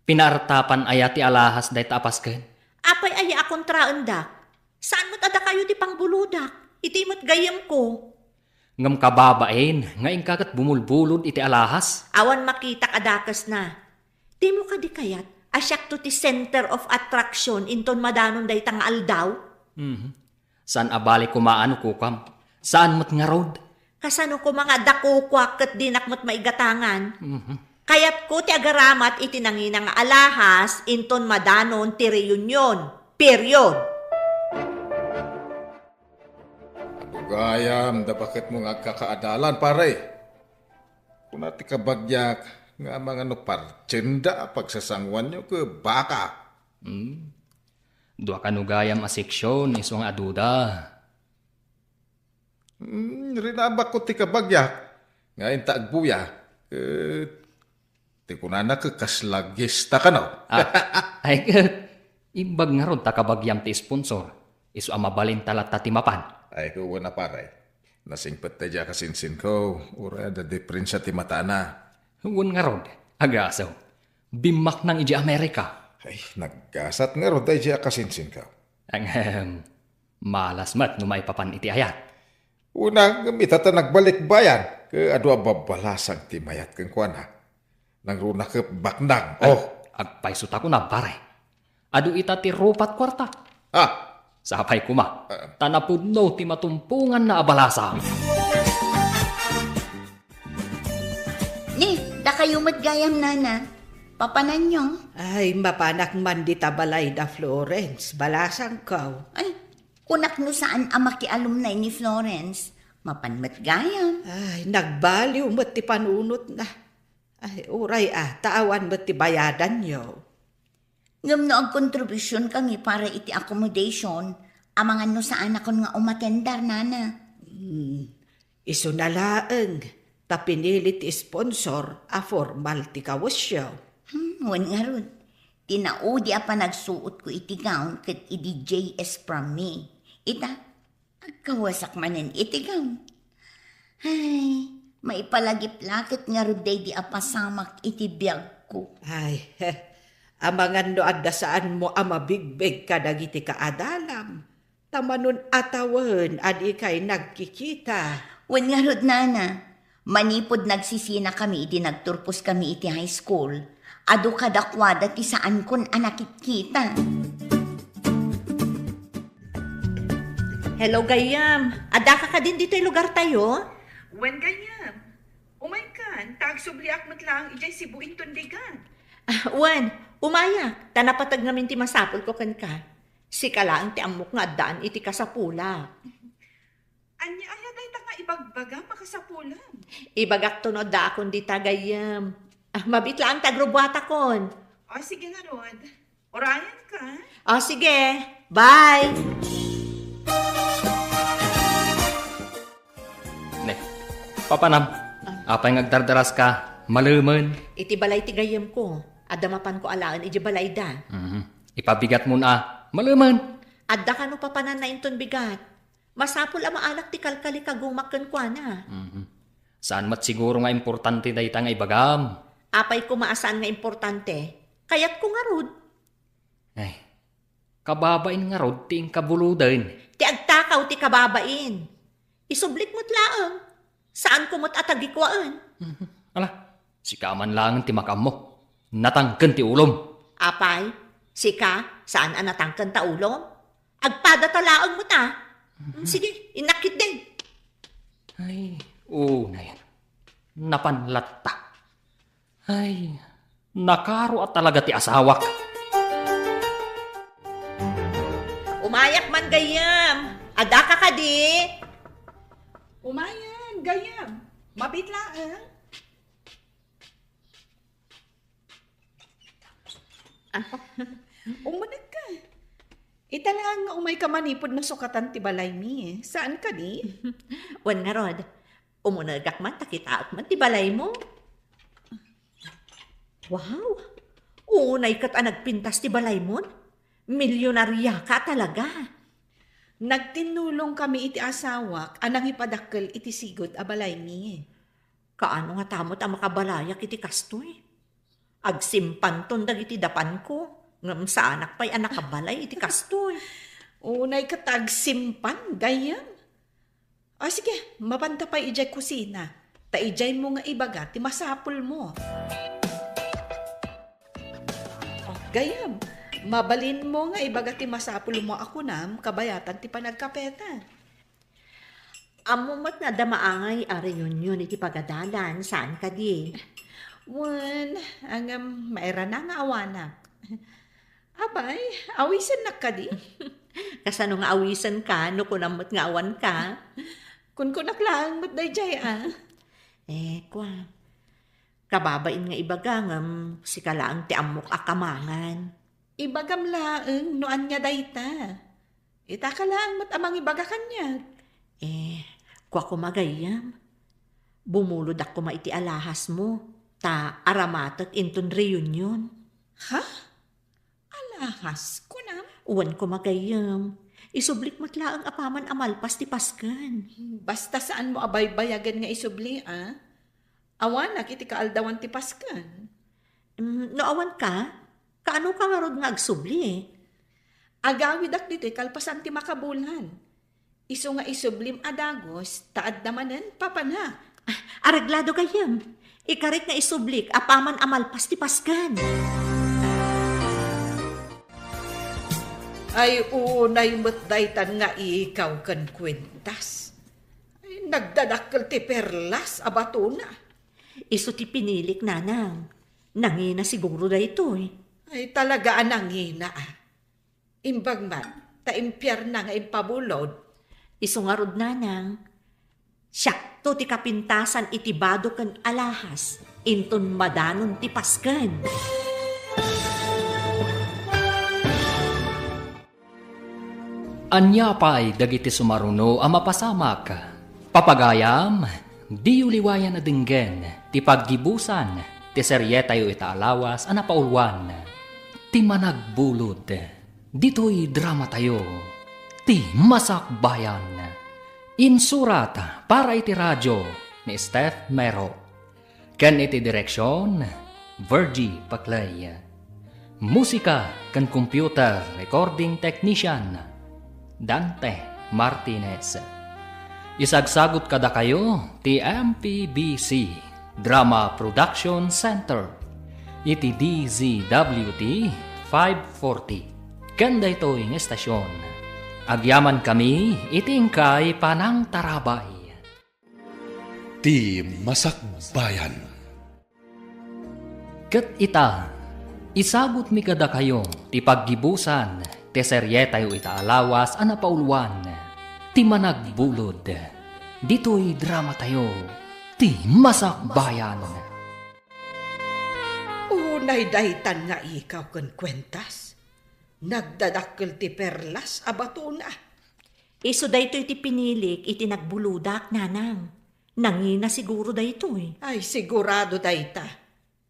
pinaartapan aya ti alahas dayta a pasken? Apay aya a kontraendak? Saan met a dakayo ti pangbulodak? Iti met gayyemko. Ngem kababain nga inka ket bumulbulod iti alahas? Awan makitak a dakesna. Dimo kadi kayat a siakto ti center of attraction inton madanon dayta nga aldaw? Mhm. Saan a bale koma no kukam. Saan met ngarud. Kasano koma nga adda kukuak ket dinak met maigatangan? Mhm. Kayatko ti agaramat iti nangina nga alahas inton madanon ti reunion. Period. Adu gayam da baketmo nga agkakaadalan, pare. Kuna ti kabagiak nga amangan no partienda a pagsasanguanyo ket baka. Hmm. Dua kano gayam a seksyon isu nga aduda. Hmm, rinabakko ti kabagiak nga inta agbuya, ket ti kunana ket kasla gesta kano. Ah, ay, ket imbag ngarud ta kabagiam ti sponsor, isu a mabalinta latta ti mapan. Ay, ket wen a pare, nasingpet ta idiay a kasinsinko, uray adda diferensia ti matana. Wen ngarud, agasem, bimmaknang idiay Amerika. Ay, naggasat ngarud ta idiay a kasinsinko. Ahem, Malas met no maipapan iti ayat. Una, ngem ita ta nagbalikbayan, ket adu a babbalasang ti mayat kenkuana. Nangruna ket baknang. Ay, oh, agpayso ta kuna, pare. Adu ita ti rupat kuarta. Ah. Sapay koma, ah, ta napudno ti matumponganna a balasa. Ni, dakayo met gayam, nana. Papananyo? Ay, mapanak man dita balay da Florence. Balasangko. Ay, kunak no saan a makialumnay ni Florence. Mapan met gayam. Ay, nagbaliw met ti panunotna. Ay, uray a, ta awan met ti bayadanyo. Ngem no agkontribusion kami para iti accommodation, amangan no saanakon nga umatendar, nana. Hmm, isuna laeng, ta pinili ti sponsor a formal ti kawesyo. Hmm, wen ngarud, ti naudi a panagsuotko iti gown ket idi J S from me. Ita, agkawesak manen iti gown. Ay, maipalagip la ket ngarud daydi a pasamak iti biagko. Ay, amangan no adda saanmo a mabigbeg kadagiti kaadalam, ta manun-atawen a dikay nagkikita. Wen ngarud, nana, manipud nagsisina kami idi nagturpos kami iti high school, adu kadakuada ti saankon a nakitkita. Hello, gayyem. Addaka kadin ditoy lugartayo? Wen, gayyem. Umaykan, ta agsubliak met laeng idiay Cebu inton bigat. Ah, wen, umayak, ta napateg ngamin ti masapulko kenka. Sika laeng ti ammok nga addaan iti kasapulak. Ania aya dayta nga ibagbagam a kasapulam? Ibagakto no addaakon dita, gayyem. Ah, mabiit laeng ti agrubbuatakon. O, sige ngarud. Urayanka. O, sige. Bye! Ne, papanam, ah, apay nga agdardaraska, malemen? Iti balay ti gayyemko, adda mapanko alaen iti balayda. Mhm. Ipabigatmon a, malemen? Adda kano papananna inton bigat. Masapul a maalak ti kalkalikagumak kenkuana. Mhm. Saan met siguro nga importante dayta nga ibagam. Apay koma a saan nga importante? Kayatko ngarud. Ay, kababain ngarud ti inkabuluden. Ti agtakaw ti kababain. Isublik met laeng. Saanko met a tagikuaen. Mhm. Ala, sika man laeng ti makaammo. Natangken ti ulom. Apay, sika, saan a natangken ta ulom? Agpadata laeng met a. Mhm. Sige, innak ketdi. Ay, unay. Napan latta. Ay, nakaro a talaga ti asawak. Umayak man gayyem. Addaka kadi? Umayan, gayyem. Mabiit laeng. Umunegka. Ita laeng nga umayka manipud nasukatan ti balaymi. Saan kadi? Wen ngarud, umunegak man ta kitaek man ti balaymo. Wow! Unay ket a nagpintas ti balaymon? Milyonariaka talaga. Nagtinnulong kami iti asawak a nangipadakkel iti sigud a balaymi. Kaano ngata met a makabalayak iti kastoy? Agsimpanton dagiti dapanko, ngem saanak pay a nakabalay iti kastoy. Unay ket agsimpan, gayyem. O, sige, mapanta pay idiay kusina, ta idiaymo nga ibaga ti masapulmo. O, gayyem, mabalinmo nga ibaga ti masapulmo a kunam kabayatan ti panagkapeta. Ammom met nga adda maangay a reunion iti pagadalan, saan kadi? Wen, ngem mairana nga awanak. Apay, awisennak kadi? Kasano nga awisenka no kunam met nga awanka? Kunkunak laeng met daydiay a. Eh, kua. Kababain nga ibaga ngem sika laeng ti ammok a kamangan. Ibagam laeng no ania dayta. Itaka laeng met a mangibaga kaniak. Eh, kua koma gayyem. Bumulod koma iti alahasmo, ta aramatek inton reunion. Ha? Alahas, kunam? Wen koma gayyem. Isublik met laeng apaman a malpas ti Pasken. Basta saanmo a baybayagen nga isubli, a? Awanak iti kaaldawan ti Pasken. Mm, no awanka, kaanoka ngarud nga agsubli? Agawidak ditoy kalpasan ti makabulan. Isu nga isublim a dagus, ta adda manen papanak. Ah, areglado gayyem. Ikarik nga isublik apaman a malpas ti Pasken. Ay, unay met daytan nga ikaw ken kuentas. Ay, nagdadakkel ti perlas a batona. Isu ti pinilik, nanang. Nangina siguro daytoy. Ay, talaga a nangina, ah. Imbag man, ta impiarna nga impabulod. Isu ngarud, nanang, siakto ti kapintasan iti bado ken alahas, inton madanon ti Pasken. Ania pay dagiti sumaruno a mapasamak? Papagayam, diyo liwayan a denggen ti paggibusan ti serietayo ita a lawas a napauluan, Ti Managbulod. Ditoy dramatayo, Ti Masakbayan. Insurat para iti radio ni Steph Mero. Ken iti direksion, Virgie Paclay. Musika ken computer recording technician, Dante Martinez. Isagsagut kadakayo ti M P B C Drama Production Center iti D Z W T five forty ken daytoy nga estasion. Agyamankami iti inkay panangtarabay. Ti Masakbayan. Ket ita, isagutmi kadakayo ti paggibusan ti serietayo ita a lawas a napauluan, Ti Managbulod, ditoy dramatayo, Ti Masakbayan. Unay daytan nga ikaw ken kuentas. Nagdadakkel ti perlas a batona. Isu daytoy ti pinilik iti nagbulodak, nanang. Nangina siguro daytoy. Ay, sigurado dayta.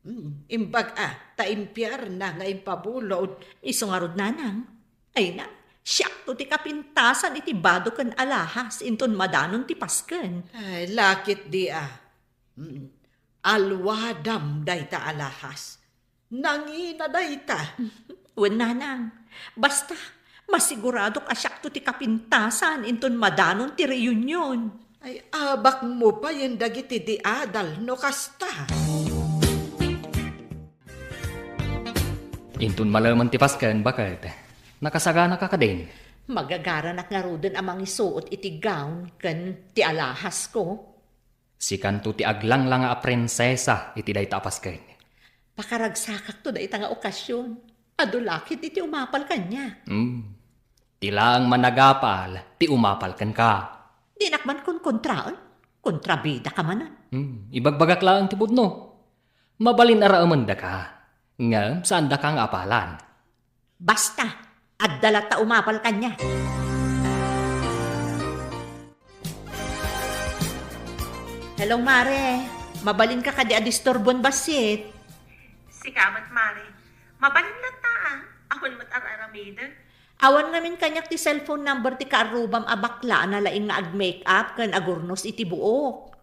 Hmm, imbag a, ta impiarna nga impabulod. Isu ngarud, nanang. Ay na, siakto ti kapintasan iti bado ken alahas inton madanon ti Pasken. Ay, lakit di a. Hmm, alwadam dayta alahas. Nangina dayta. Wen, nanang. Basta, masiguradok a siakto ti kapintasan inton madanon ti reunion. Ay, abakmo payen dagiti di adal no kasta. Inton malemen ti Pasken, baket, nakasaganaka kadin? Magagaranak ngaruden a mangisuot iti gown ken ti alahasko. Sikanto ti aglanglang a prinsesa iti dayta a Pasken. Pakaragsakakto dayta nga okasion. Adu lakit iti umapal kaniak. Hmm. Ti laeng managapal ti umapal kenka. Dinak man konkontraen. Kontrabidaka manen. Hmm. Ibagbagak laeng ti pudno. Mabalin a raemendaka. Ngem saandaka nga apalan. Basta, adda latta umapal kaniak. Hello, Mare. Mabalinka kadi a disturbon bassit? Sika met, Mare. Mabalin latta, ah. Awan met ar-aramidek. Awan ngamin kaniak ti cellphone number ti kaarrubam a bakla a nalaing nga ag-make-up ken agurnos iti buok.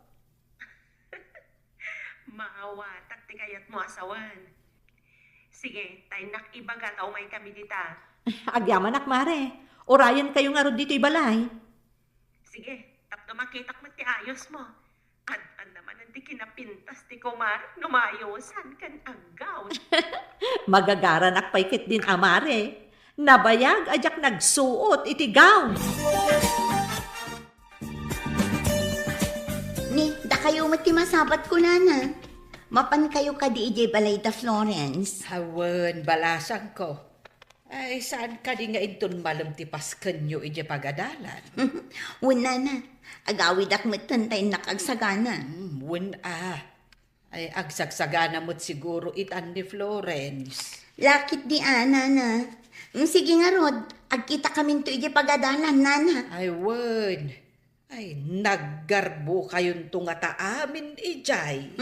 Maawatak ti kayatmo a sawen. Sige, ta innak ibaga ta umaykami dita. Agyamanak, Mare. Urayenkayo ngarud ditoy balay. Sige, tapno makitak met ti ayosmo. Ad-adda manen ti kinapintas ti kumare no mayosan ken aggaw. Magagaranak pay ketdin a, Mare. Nabayag a diak nagsuot iti gown. Ni, dakayo met ti masapatko, nana. Mapankayo kadi idiay balayda, Florence? Awan, balasangko. Ay, saan kadi nga inton malem ti paskenyo idiay pagadalan? Wen, nana. Agawidak metten ta innak agsagana. Hmm, wen a. Ay, agsagsagana met siguro itan ni Florence. Lakit di a, nana. Mm, sige ngarud, agkitakaminto idiay pagadalan, nana. Ay, wen. Ay, naggarbo kayonto ngata amin idiay.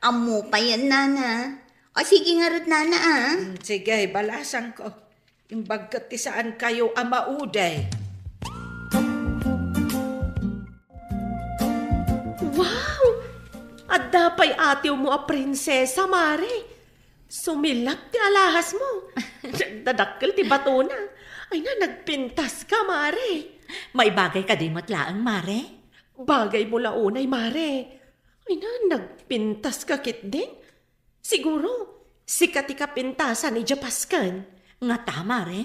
Ammo payen, nana. O, sige ngarud, nana, a. Mm, sige, balasangko. Imbag ket ti saankayo a maudi. Wow! Adda pay atiwmo a prinsesa, Mare. Sumilap ti alahasmo. Nagdadakkel ti batona. Ay na, nagpintas ka, Mare. Maibagay kadi met laeng, Mare? Bagay mo la unay, Mare. Ay na, nagpintas ka ketdin. Siguro, sika ti kapintasan idiay pasken. Ngata, Mare?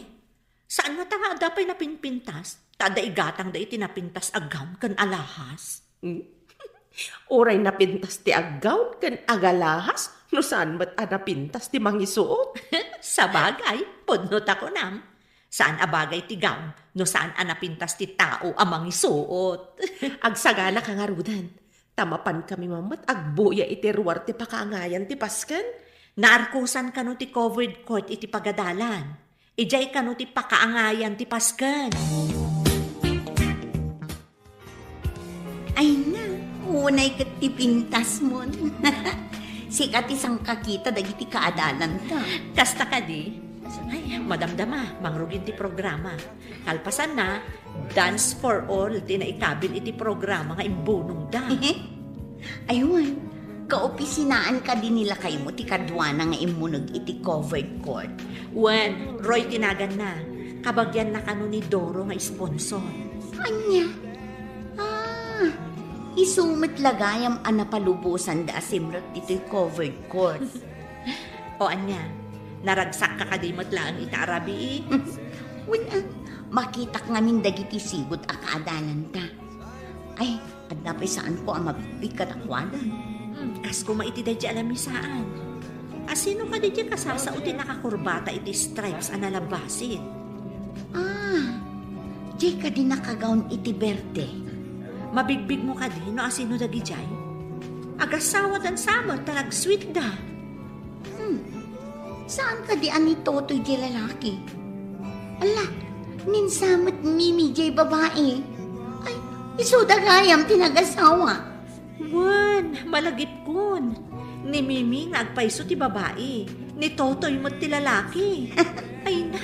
Saan ngata nga adda pay napinpintas? Ta adda igatangda iti napintas a gown ken alahas. Hmm? Uray napintas ti aggown ken agalahas, no saan met a napintas ti mangisuot. Sabagay, pudno ta kunam. Saan a bagay ti gown no saan a napintas ti tao a mangisuot. Agsaganaka ngaruden. Ta mapankami met agbuya iti ruar ti pakaangayan ti pasken. Naarkosan kano ti covered court iti pagadalan. Idiay kano ti pakaangayan ti pasken. Ay na, unay ket ti pintasmon. Sika ti sangkakita dagiti kaadalanta. Kasta kadi? Ay, madamdama, mangrugin ti programa. Kalpasanna, Dance for All ti naikabil iti programa nga imbunongda. Aywan, kaopisinaan kadi ni lakaymo ti kaduana nga immuneg iti covered court? Wen, Roy ti naganna. Kabagianna kano ni Doro nga sponsor. Ania? Ah, isu met la gayam a napalubosanda a simrek ditoy covered court. O ania, naragsakka kadi met laeng ita a rabii? Wen, ah, makitak ngamin dagiti sigud a kaadalanta. Ay, adda pay saanko a mabigbig kadakuada. Hmm, kas koma iti daydi a lamisaan. Asino kadi ti kasasao ti nakakurbata iti stripes a nalabasit? Ah, diay kadi nakagawn iti berde? Mabigbigmo kadi no asino dagidiay? Agasawadan sa met ta nagsweetda. Hmm. Saan kadi a ni Totoy ti lalaki? Ala, ni sa met ni Mimi diay babai. Ay, isuda gayam ti nagasawa. Wen, malagipkon. Ni Mimi nga agpayso ti babai, ni Totoy met ti lalaki. Ay na,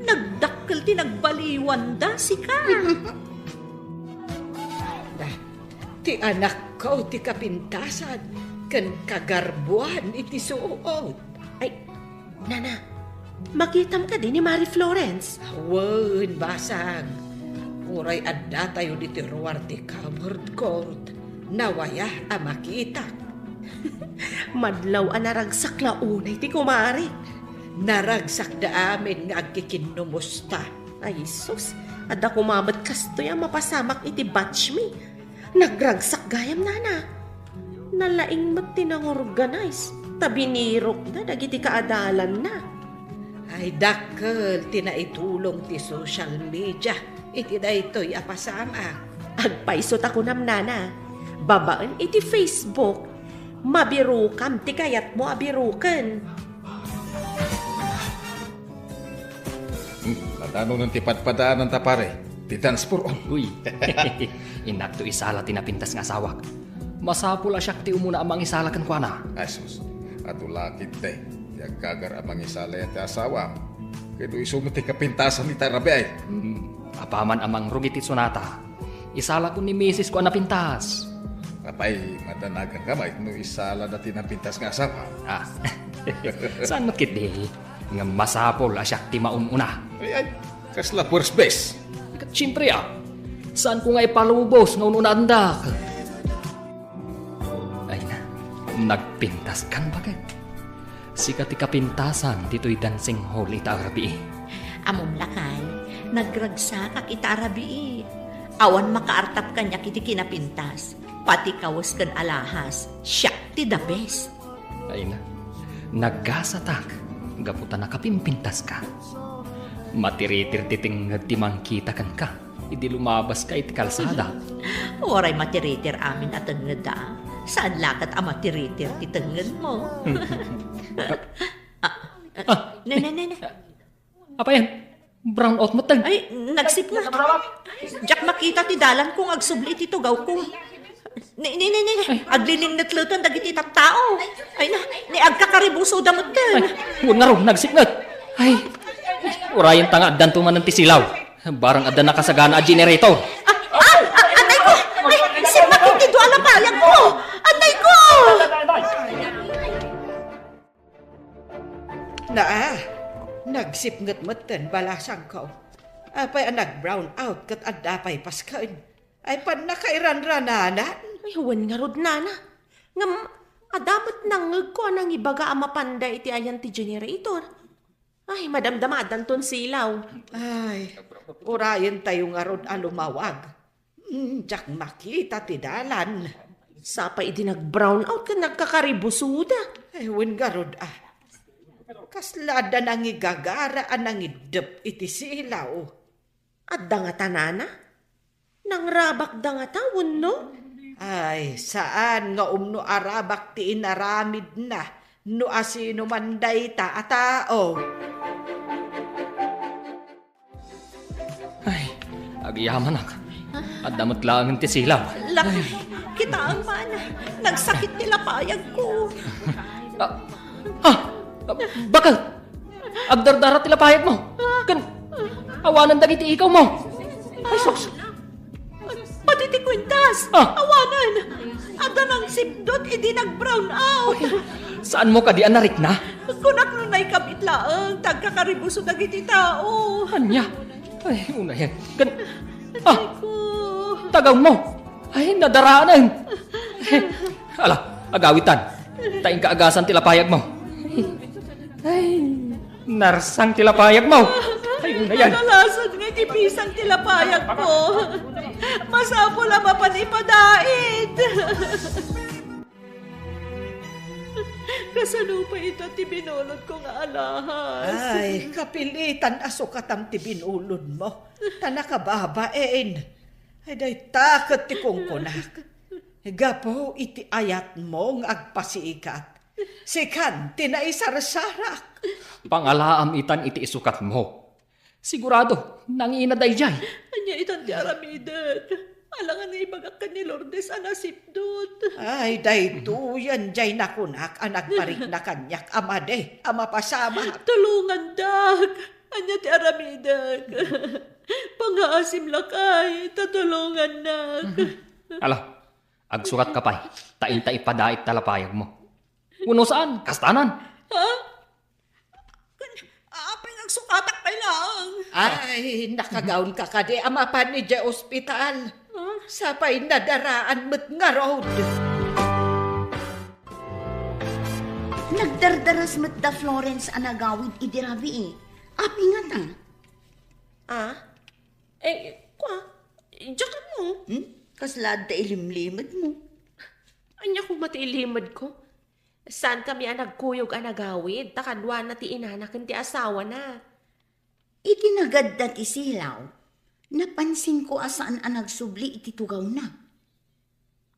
nagdakkel ti nagbaliwanda, sika. Ti anakko ti kapintasan ken kagarbuan iti suot. Ay, nana, makitam kadi ni Mari Florence? Wen, basang. Uray addatayo ditoy ruar ti covered court, nawaya a makitak. Madlaw a naragsak la unay ti kumari. Naragsakda amin nga agkikinnumusta. Ay, sus, adda koma met kastoy a mapasamak iti batch mi. Nagragsak gayam, nana. Nalaing met ti nangorganize, ta binirokda dagiti kaadalanna. Ay, dakkel ti naitulong ti social media iti daytoy a pasamak. Agpayso ta kunam, nana, babaen iti Facebook, mabirokam ti kayatmo a biroken. Hmm, adda nunen ti padpadaananta, pare? Ti dance for all. Uy. Innakto isala ti napintas nga asawak. Masapul a siak ti umuna a mangisala kenkuana. Ay, sus. Adu la ketdi ti aggagar a mangisala iti asawam. Ket isu met ti kapintasan ita a rabii. Hmm. Apaman a mangrugit ti sonata, isalakon ni misisko a napintas. Apay, madanaganka met no isalada ti napintas nga asawam? Ah. Saan met ketdi? Ngem masapul a siak ti maun-una. Ay, ay, kasla first base. Ket siempre, ah, saanko nga ipalubos nga un-unaandak? Ay na, nagpintaskan baket. Sika ti kapintasan ditoy dancing hall ita a rabii. Ammom lakay, nagragsakak ita a rabii. Awan makaartap kaniak iti kinapintas. Pati kawes ken alahas, siak ti the best. Ay na, nagasatak gapu ta nakapimpintaska. Matiritir ti tengnged ti mangkita kenka idi lumabaska iti kalsada. Uray matiritir amin a tengngedda. Saan la ket a matiritir ti tengngedmo? Ah, ah, ne, ne, ne, ne. Apayen? Brown out met ten. Ay, nagsipnget. Diak makita ti dalanko nga agsubli iti tugawko. Ni, ni, ni, ni, aglilingnetleten dagiti tattao. Ay na, ni agkakaribusoda met ten. Ay, wen ngarud, nagsipnget. Ay, urayen ta nga addanto manen ti silaw. Barang adda nakasagana a generator. Ah, ah, ah, atay ko! Ay, sipnget ti dua a lapayagko! Atay ko! Naa, nagsipnget met ten balasangko. Apay a nag-brown out ket adda pay pasken? Ay, pannakairanrananan? Ay, wen ngarud, nana. Ngem, adda met nangngegko a nangibaga a mapanda iti ayan ti generator. Ay, madamdamadanton silaw. Ay, urayentayo ngarud a lumawag. Mm, diak makita ti dalan. Sapay idi nag-brown out ket nagkakaribusoda. Ay, wen ngarud, ah. Kasla adda nangigagara a nangiddep iti silaw. Adda ngata, nana? Nangrabakda ngata wenno? Ay, saan nga umno arabak ti inaramidna no asino man dayta a tao. Ay, agyamanak. Adda met laengen ti silaw. Lakay, kitaem man. Nagsakit ti lapayagko. Ah, ah, bakit? Agdardara ti lapayagmo. Ken, awanen dagiti ikawmo. Ay, sus. Pati ti kwintas. Ah. Awanen. Adda nangsipdot idi nag-brown out. Saanmo kadi a narikna? Kunak no naikabit laeng, ta agkakaribuso dagiti tao. Ania? Ay, unayen. Ken, ah, tagawmo. Ay, nadaraanen. Ala, agawitan. Ta inka agasan ti lapayagmo. Ay, narsang ti lapayagmo. Ay, unayen. Nadalasan nga iti pisang ti lapayagko. Masapul a mapan ipadaet. Kasano pay ita ti binulodko nga alahas? Ay, kapilitan a sukatam ti binulodmo. Ta nakababain. Ay, dayta ket ti kunkunak. Gapu iti ayatmo nga agpasikat, sikan ti naisarsarak. Pangalaam itan iti isukatmo. Sigurado, nangina daydiay. Ania itan ti aramidek? Alangan nga ibagak ken ni Lourdes a nasipdot. Ay, daytoyen diay nakunak a nagparikna kaniak a madi a mapasamak. Tulongandak. Ania ti aramidek? Pangaasim lakay, ta tulongannak. Ala, agsukatka pay, ta inta ipadaet ta lapayagmo. Wenno saan, kastanan. Ha? Apay nga agsukatak pay laeng? Ay, nakagaonka kadi a mapan idiay ospital. Ha? Sapay nadaraan met ngarud. Nagdardaras met da Florence a nagawid idi rabii. Apay ngata? Ah? Eh, kua, diak ammo. Hmm? Kasla adda ilimlimedmo? Ania koma ti ilimedko? Saankami a nagkuyog a nagawid, ta kaduana ti inana ken ti asawana. Iti nagadda ti silaw, napansinko a saan a nagsubli iti tugawna.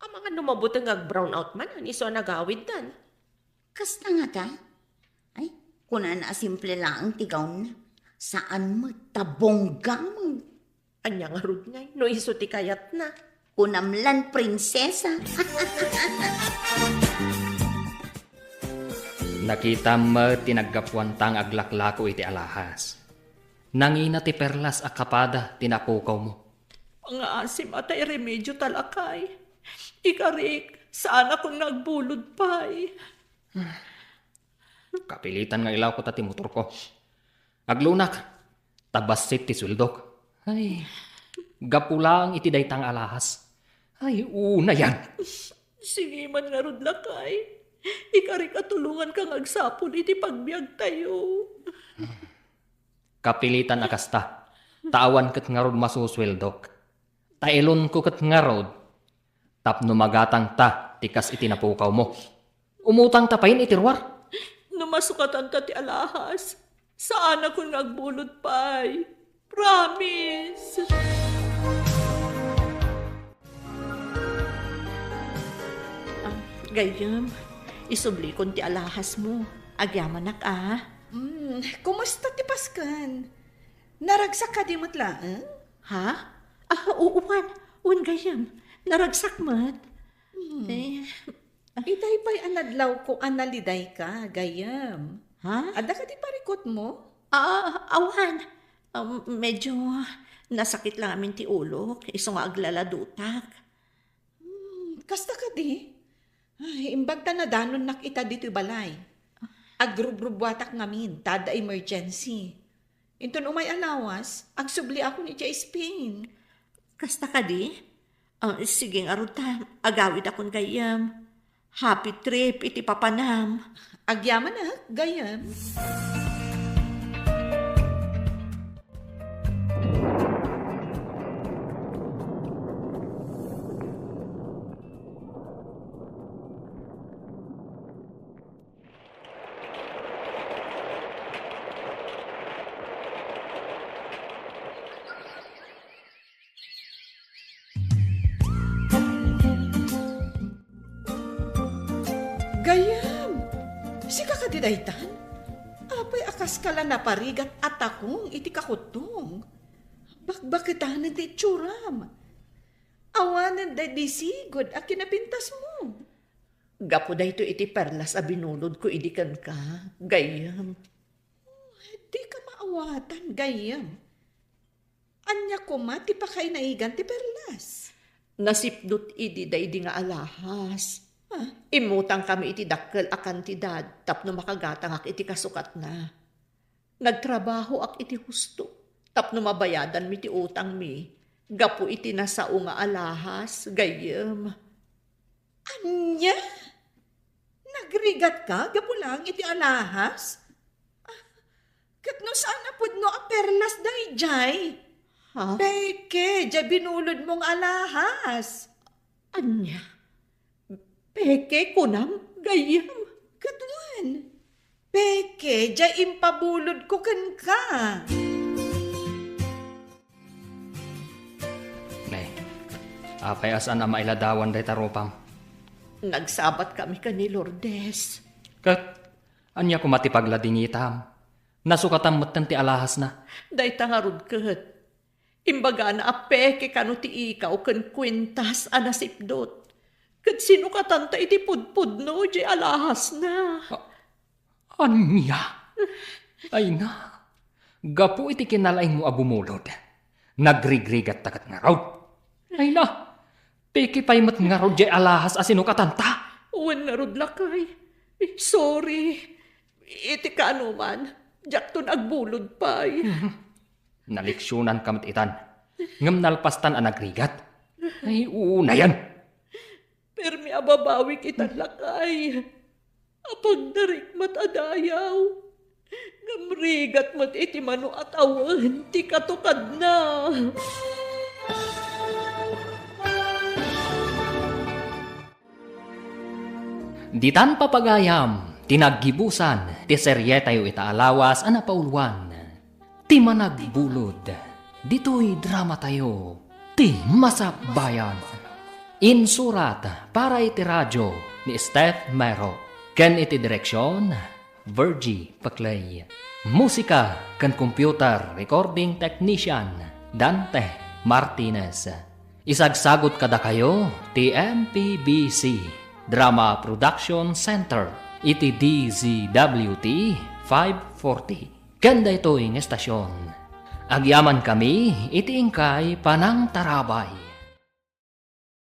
Amangan no mabuteng nga ag-brown out manen, isu a nagawiddan. Kasta ngata? Ay, kunana a simple laeng ti gawnna. Saan met, ta bongga met. Ania ngarud ngay, no isu ti kayatna? Kunam lan prinsesa. Nakitam met ti naggapuanta nga aglaklako iti alahas. Nangina ti perlas a kapada ti napukawmo. Pangaasim a ta iremedio ta lakay. Ikarik, saanakon nga agbulod pay. Kapilitan nga ilawko ta ti motorko. Aglunak, ta bassit ti sueldok. Ay, gapu laeng iti dayta nga alahas. Ay, unayan. Sige man ngarud lakay. Ikarik a tulonganka nga agsapul iti pagbiagtayo. Kapilitan a kasta, ta awan ket ngarud masusueldok. Ta ilonko ket ngarud, tapno magatangta ti kas iti napukawmo. Umutangta payen iti ruar. No masukatanta ti alahas, saanakon nga agbulod pay. Promise! Ah, gayyem, isublikon ti alahasmo. Agyamanak, a. Hmm, kumusta ti Pasken? Naragsak kadi met laeng? Ha? Ah, oo, wen. Wen, gayyem. Naragsak met. Hmm. Eh. Itay pay a nadlawko a nalidayka, gayyem. Ha? Adda kadi parikutmo? Ah, awan. Um, medyo nasakit lang amin ti ulok, isu nga aglaladutak. Hmm, kasta kadi? Ay, imbag ta nadanonnak ita ditoy balay. Agrubrubuatak ngamin, ta adda emergency. Inton umay a lawas, agsubliakon idiay Spain. Kasta kadi? Ah, sige ngarud ta, agawidakon gayyem. Happy trip iti papanam. Agyamanak, gayyem. Gayyem, sika kadi daytan? Apay a kaska la naparigat a takong iti kakuttong? Bakbaketanen ti itsuram. Awanen daydi sigud a kinapintasmo. Gapu daytoy iti perlas a binulodko idi kenka, gayyem. Oh, dika maawatan, gayyem. Ania koma ti pakainaigan ti perlas? Nasipdut idi daydi nga alahas. Ah? Immutangkami iti dakkel a kantidad tapno makagatangak iti kasukatna. Nagtrabahoak iti husto tapno mabayadanmi ti utangmi gapu iti nasao nga alahas, gayyem. Ania? Nagrigatka gapu laeng iti alahas? Ah, ket no saan a pudno a perlas daydiay? Ha? Peke, diay binulodmo nga alahas. Ania? Peke, kunam, gayyem? Ket wen, peke, diay impabulodko kenka. Ne, apay a saan a mailadawan dayta rupam? Nagsabatkami ken ni Lourdes. Ket ania koma ti pagladingitam? Nasukatan metten ti alahasna. Dayta ngarud ket. Imbagana a peke kano ti ikaw ken kuentas a nasipdut. Ket sinukatanta iti pudpudno diay alahasna. A-, ania? Ay na, gapu iti kinalaingmo a bumulod, nagrigrigatta ket ngarud. Ay na, peke pay met ngarud diay alahas a sinukatanta. Wen ngarud, lakay. Sorry. Iti kaanoman, diakton agbulod pay. Naleksionanka met itan. Ngem nalpastan a nagrigat. Ay, unayen. Permi a babawik itan, lakay. Apagdarik met a dayaw. Ngem rigat met iti mano a tawen ti katukadna. Ditan, papagayam, ti naggibusan ti serietayo ita a lawas a napauluan, Ti Managbulod, ditoy dramatayo, Ti Masakbayan. Insurat para iti radio ni Steph Mero, ken iti direksion, Virgie Paclay. Musika ken computer recording technician, Dante Martinez. Isagsagut kadakayo ti M P B C Drama Production Center iti D Z W T five forty. Ken daytoy nga estasion, agyamankami iti inkay panangtarabay.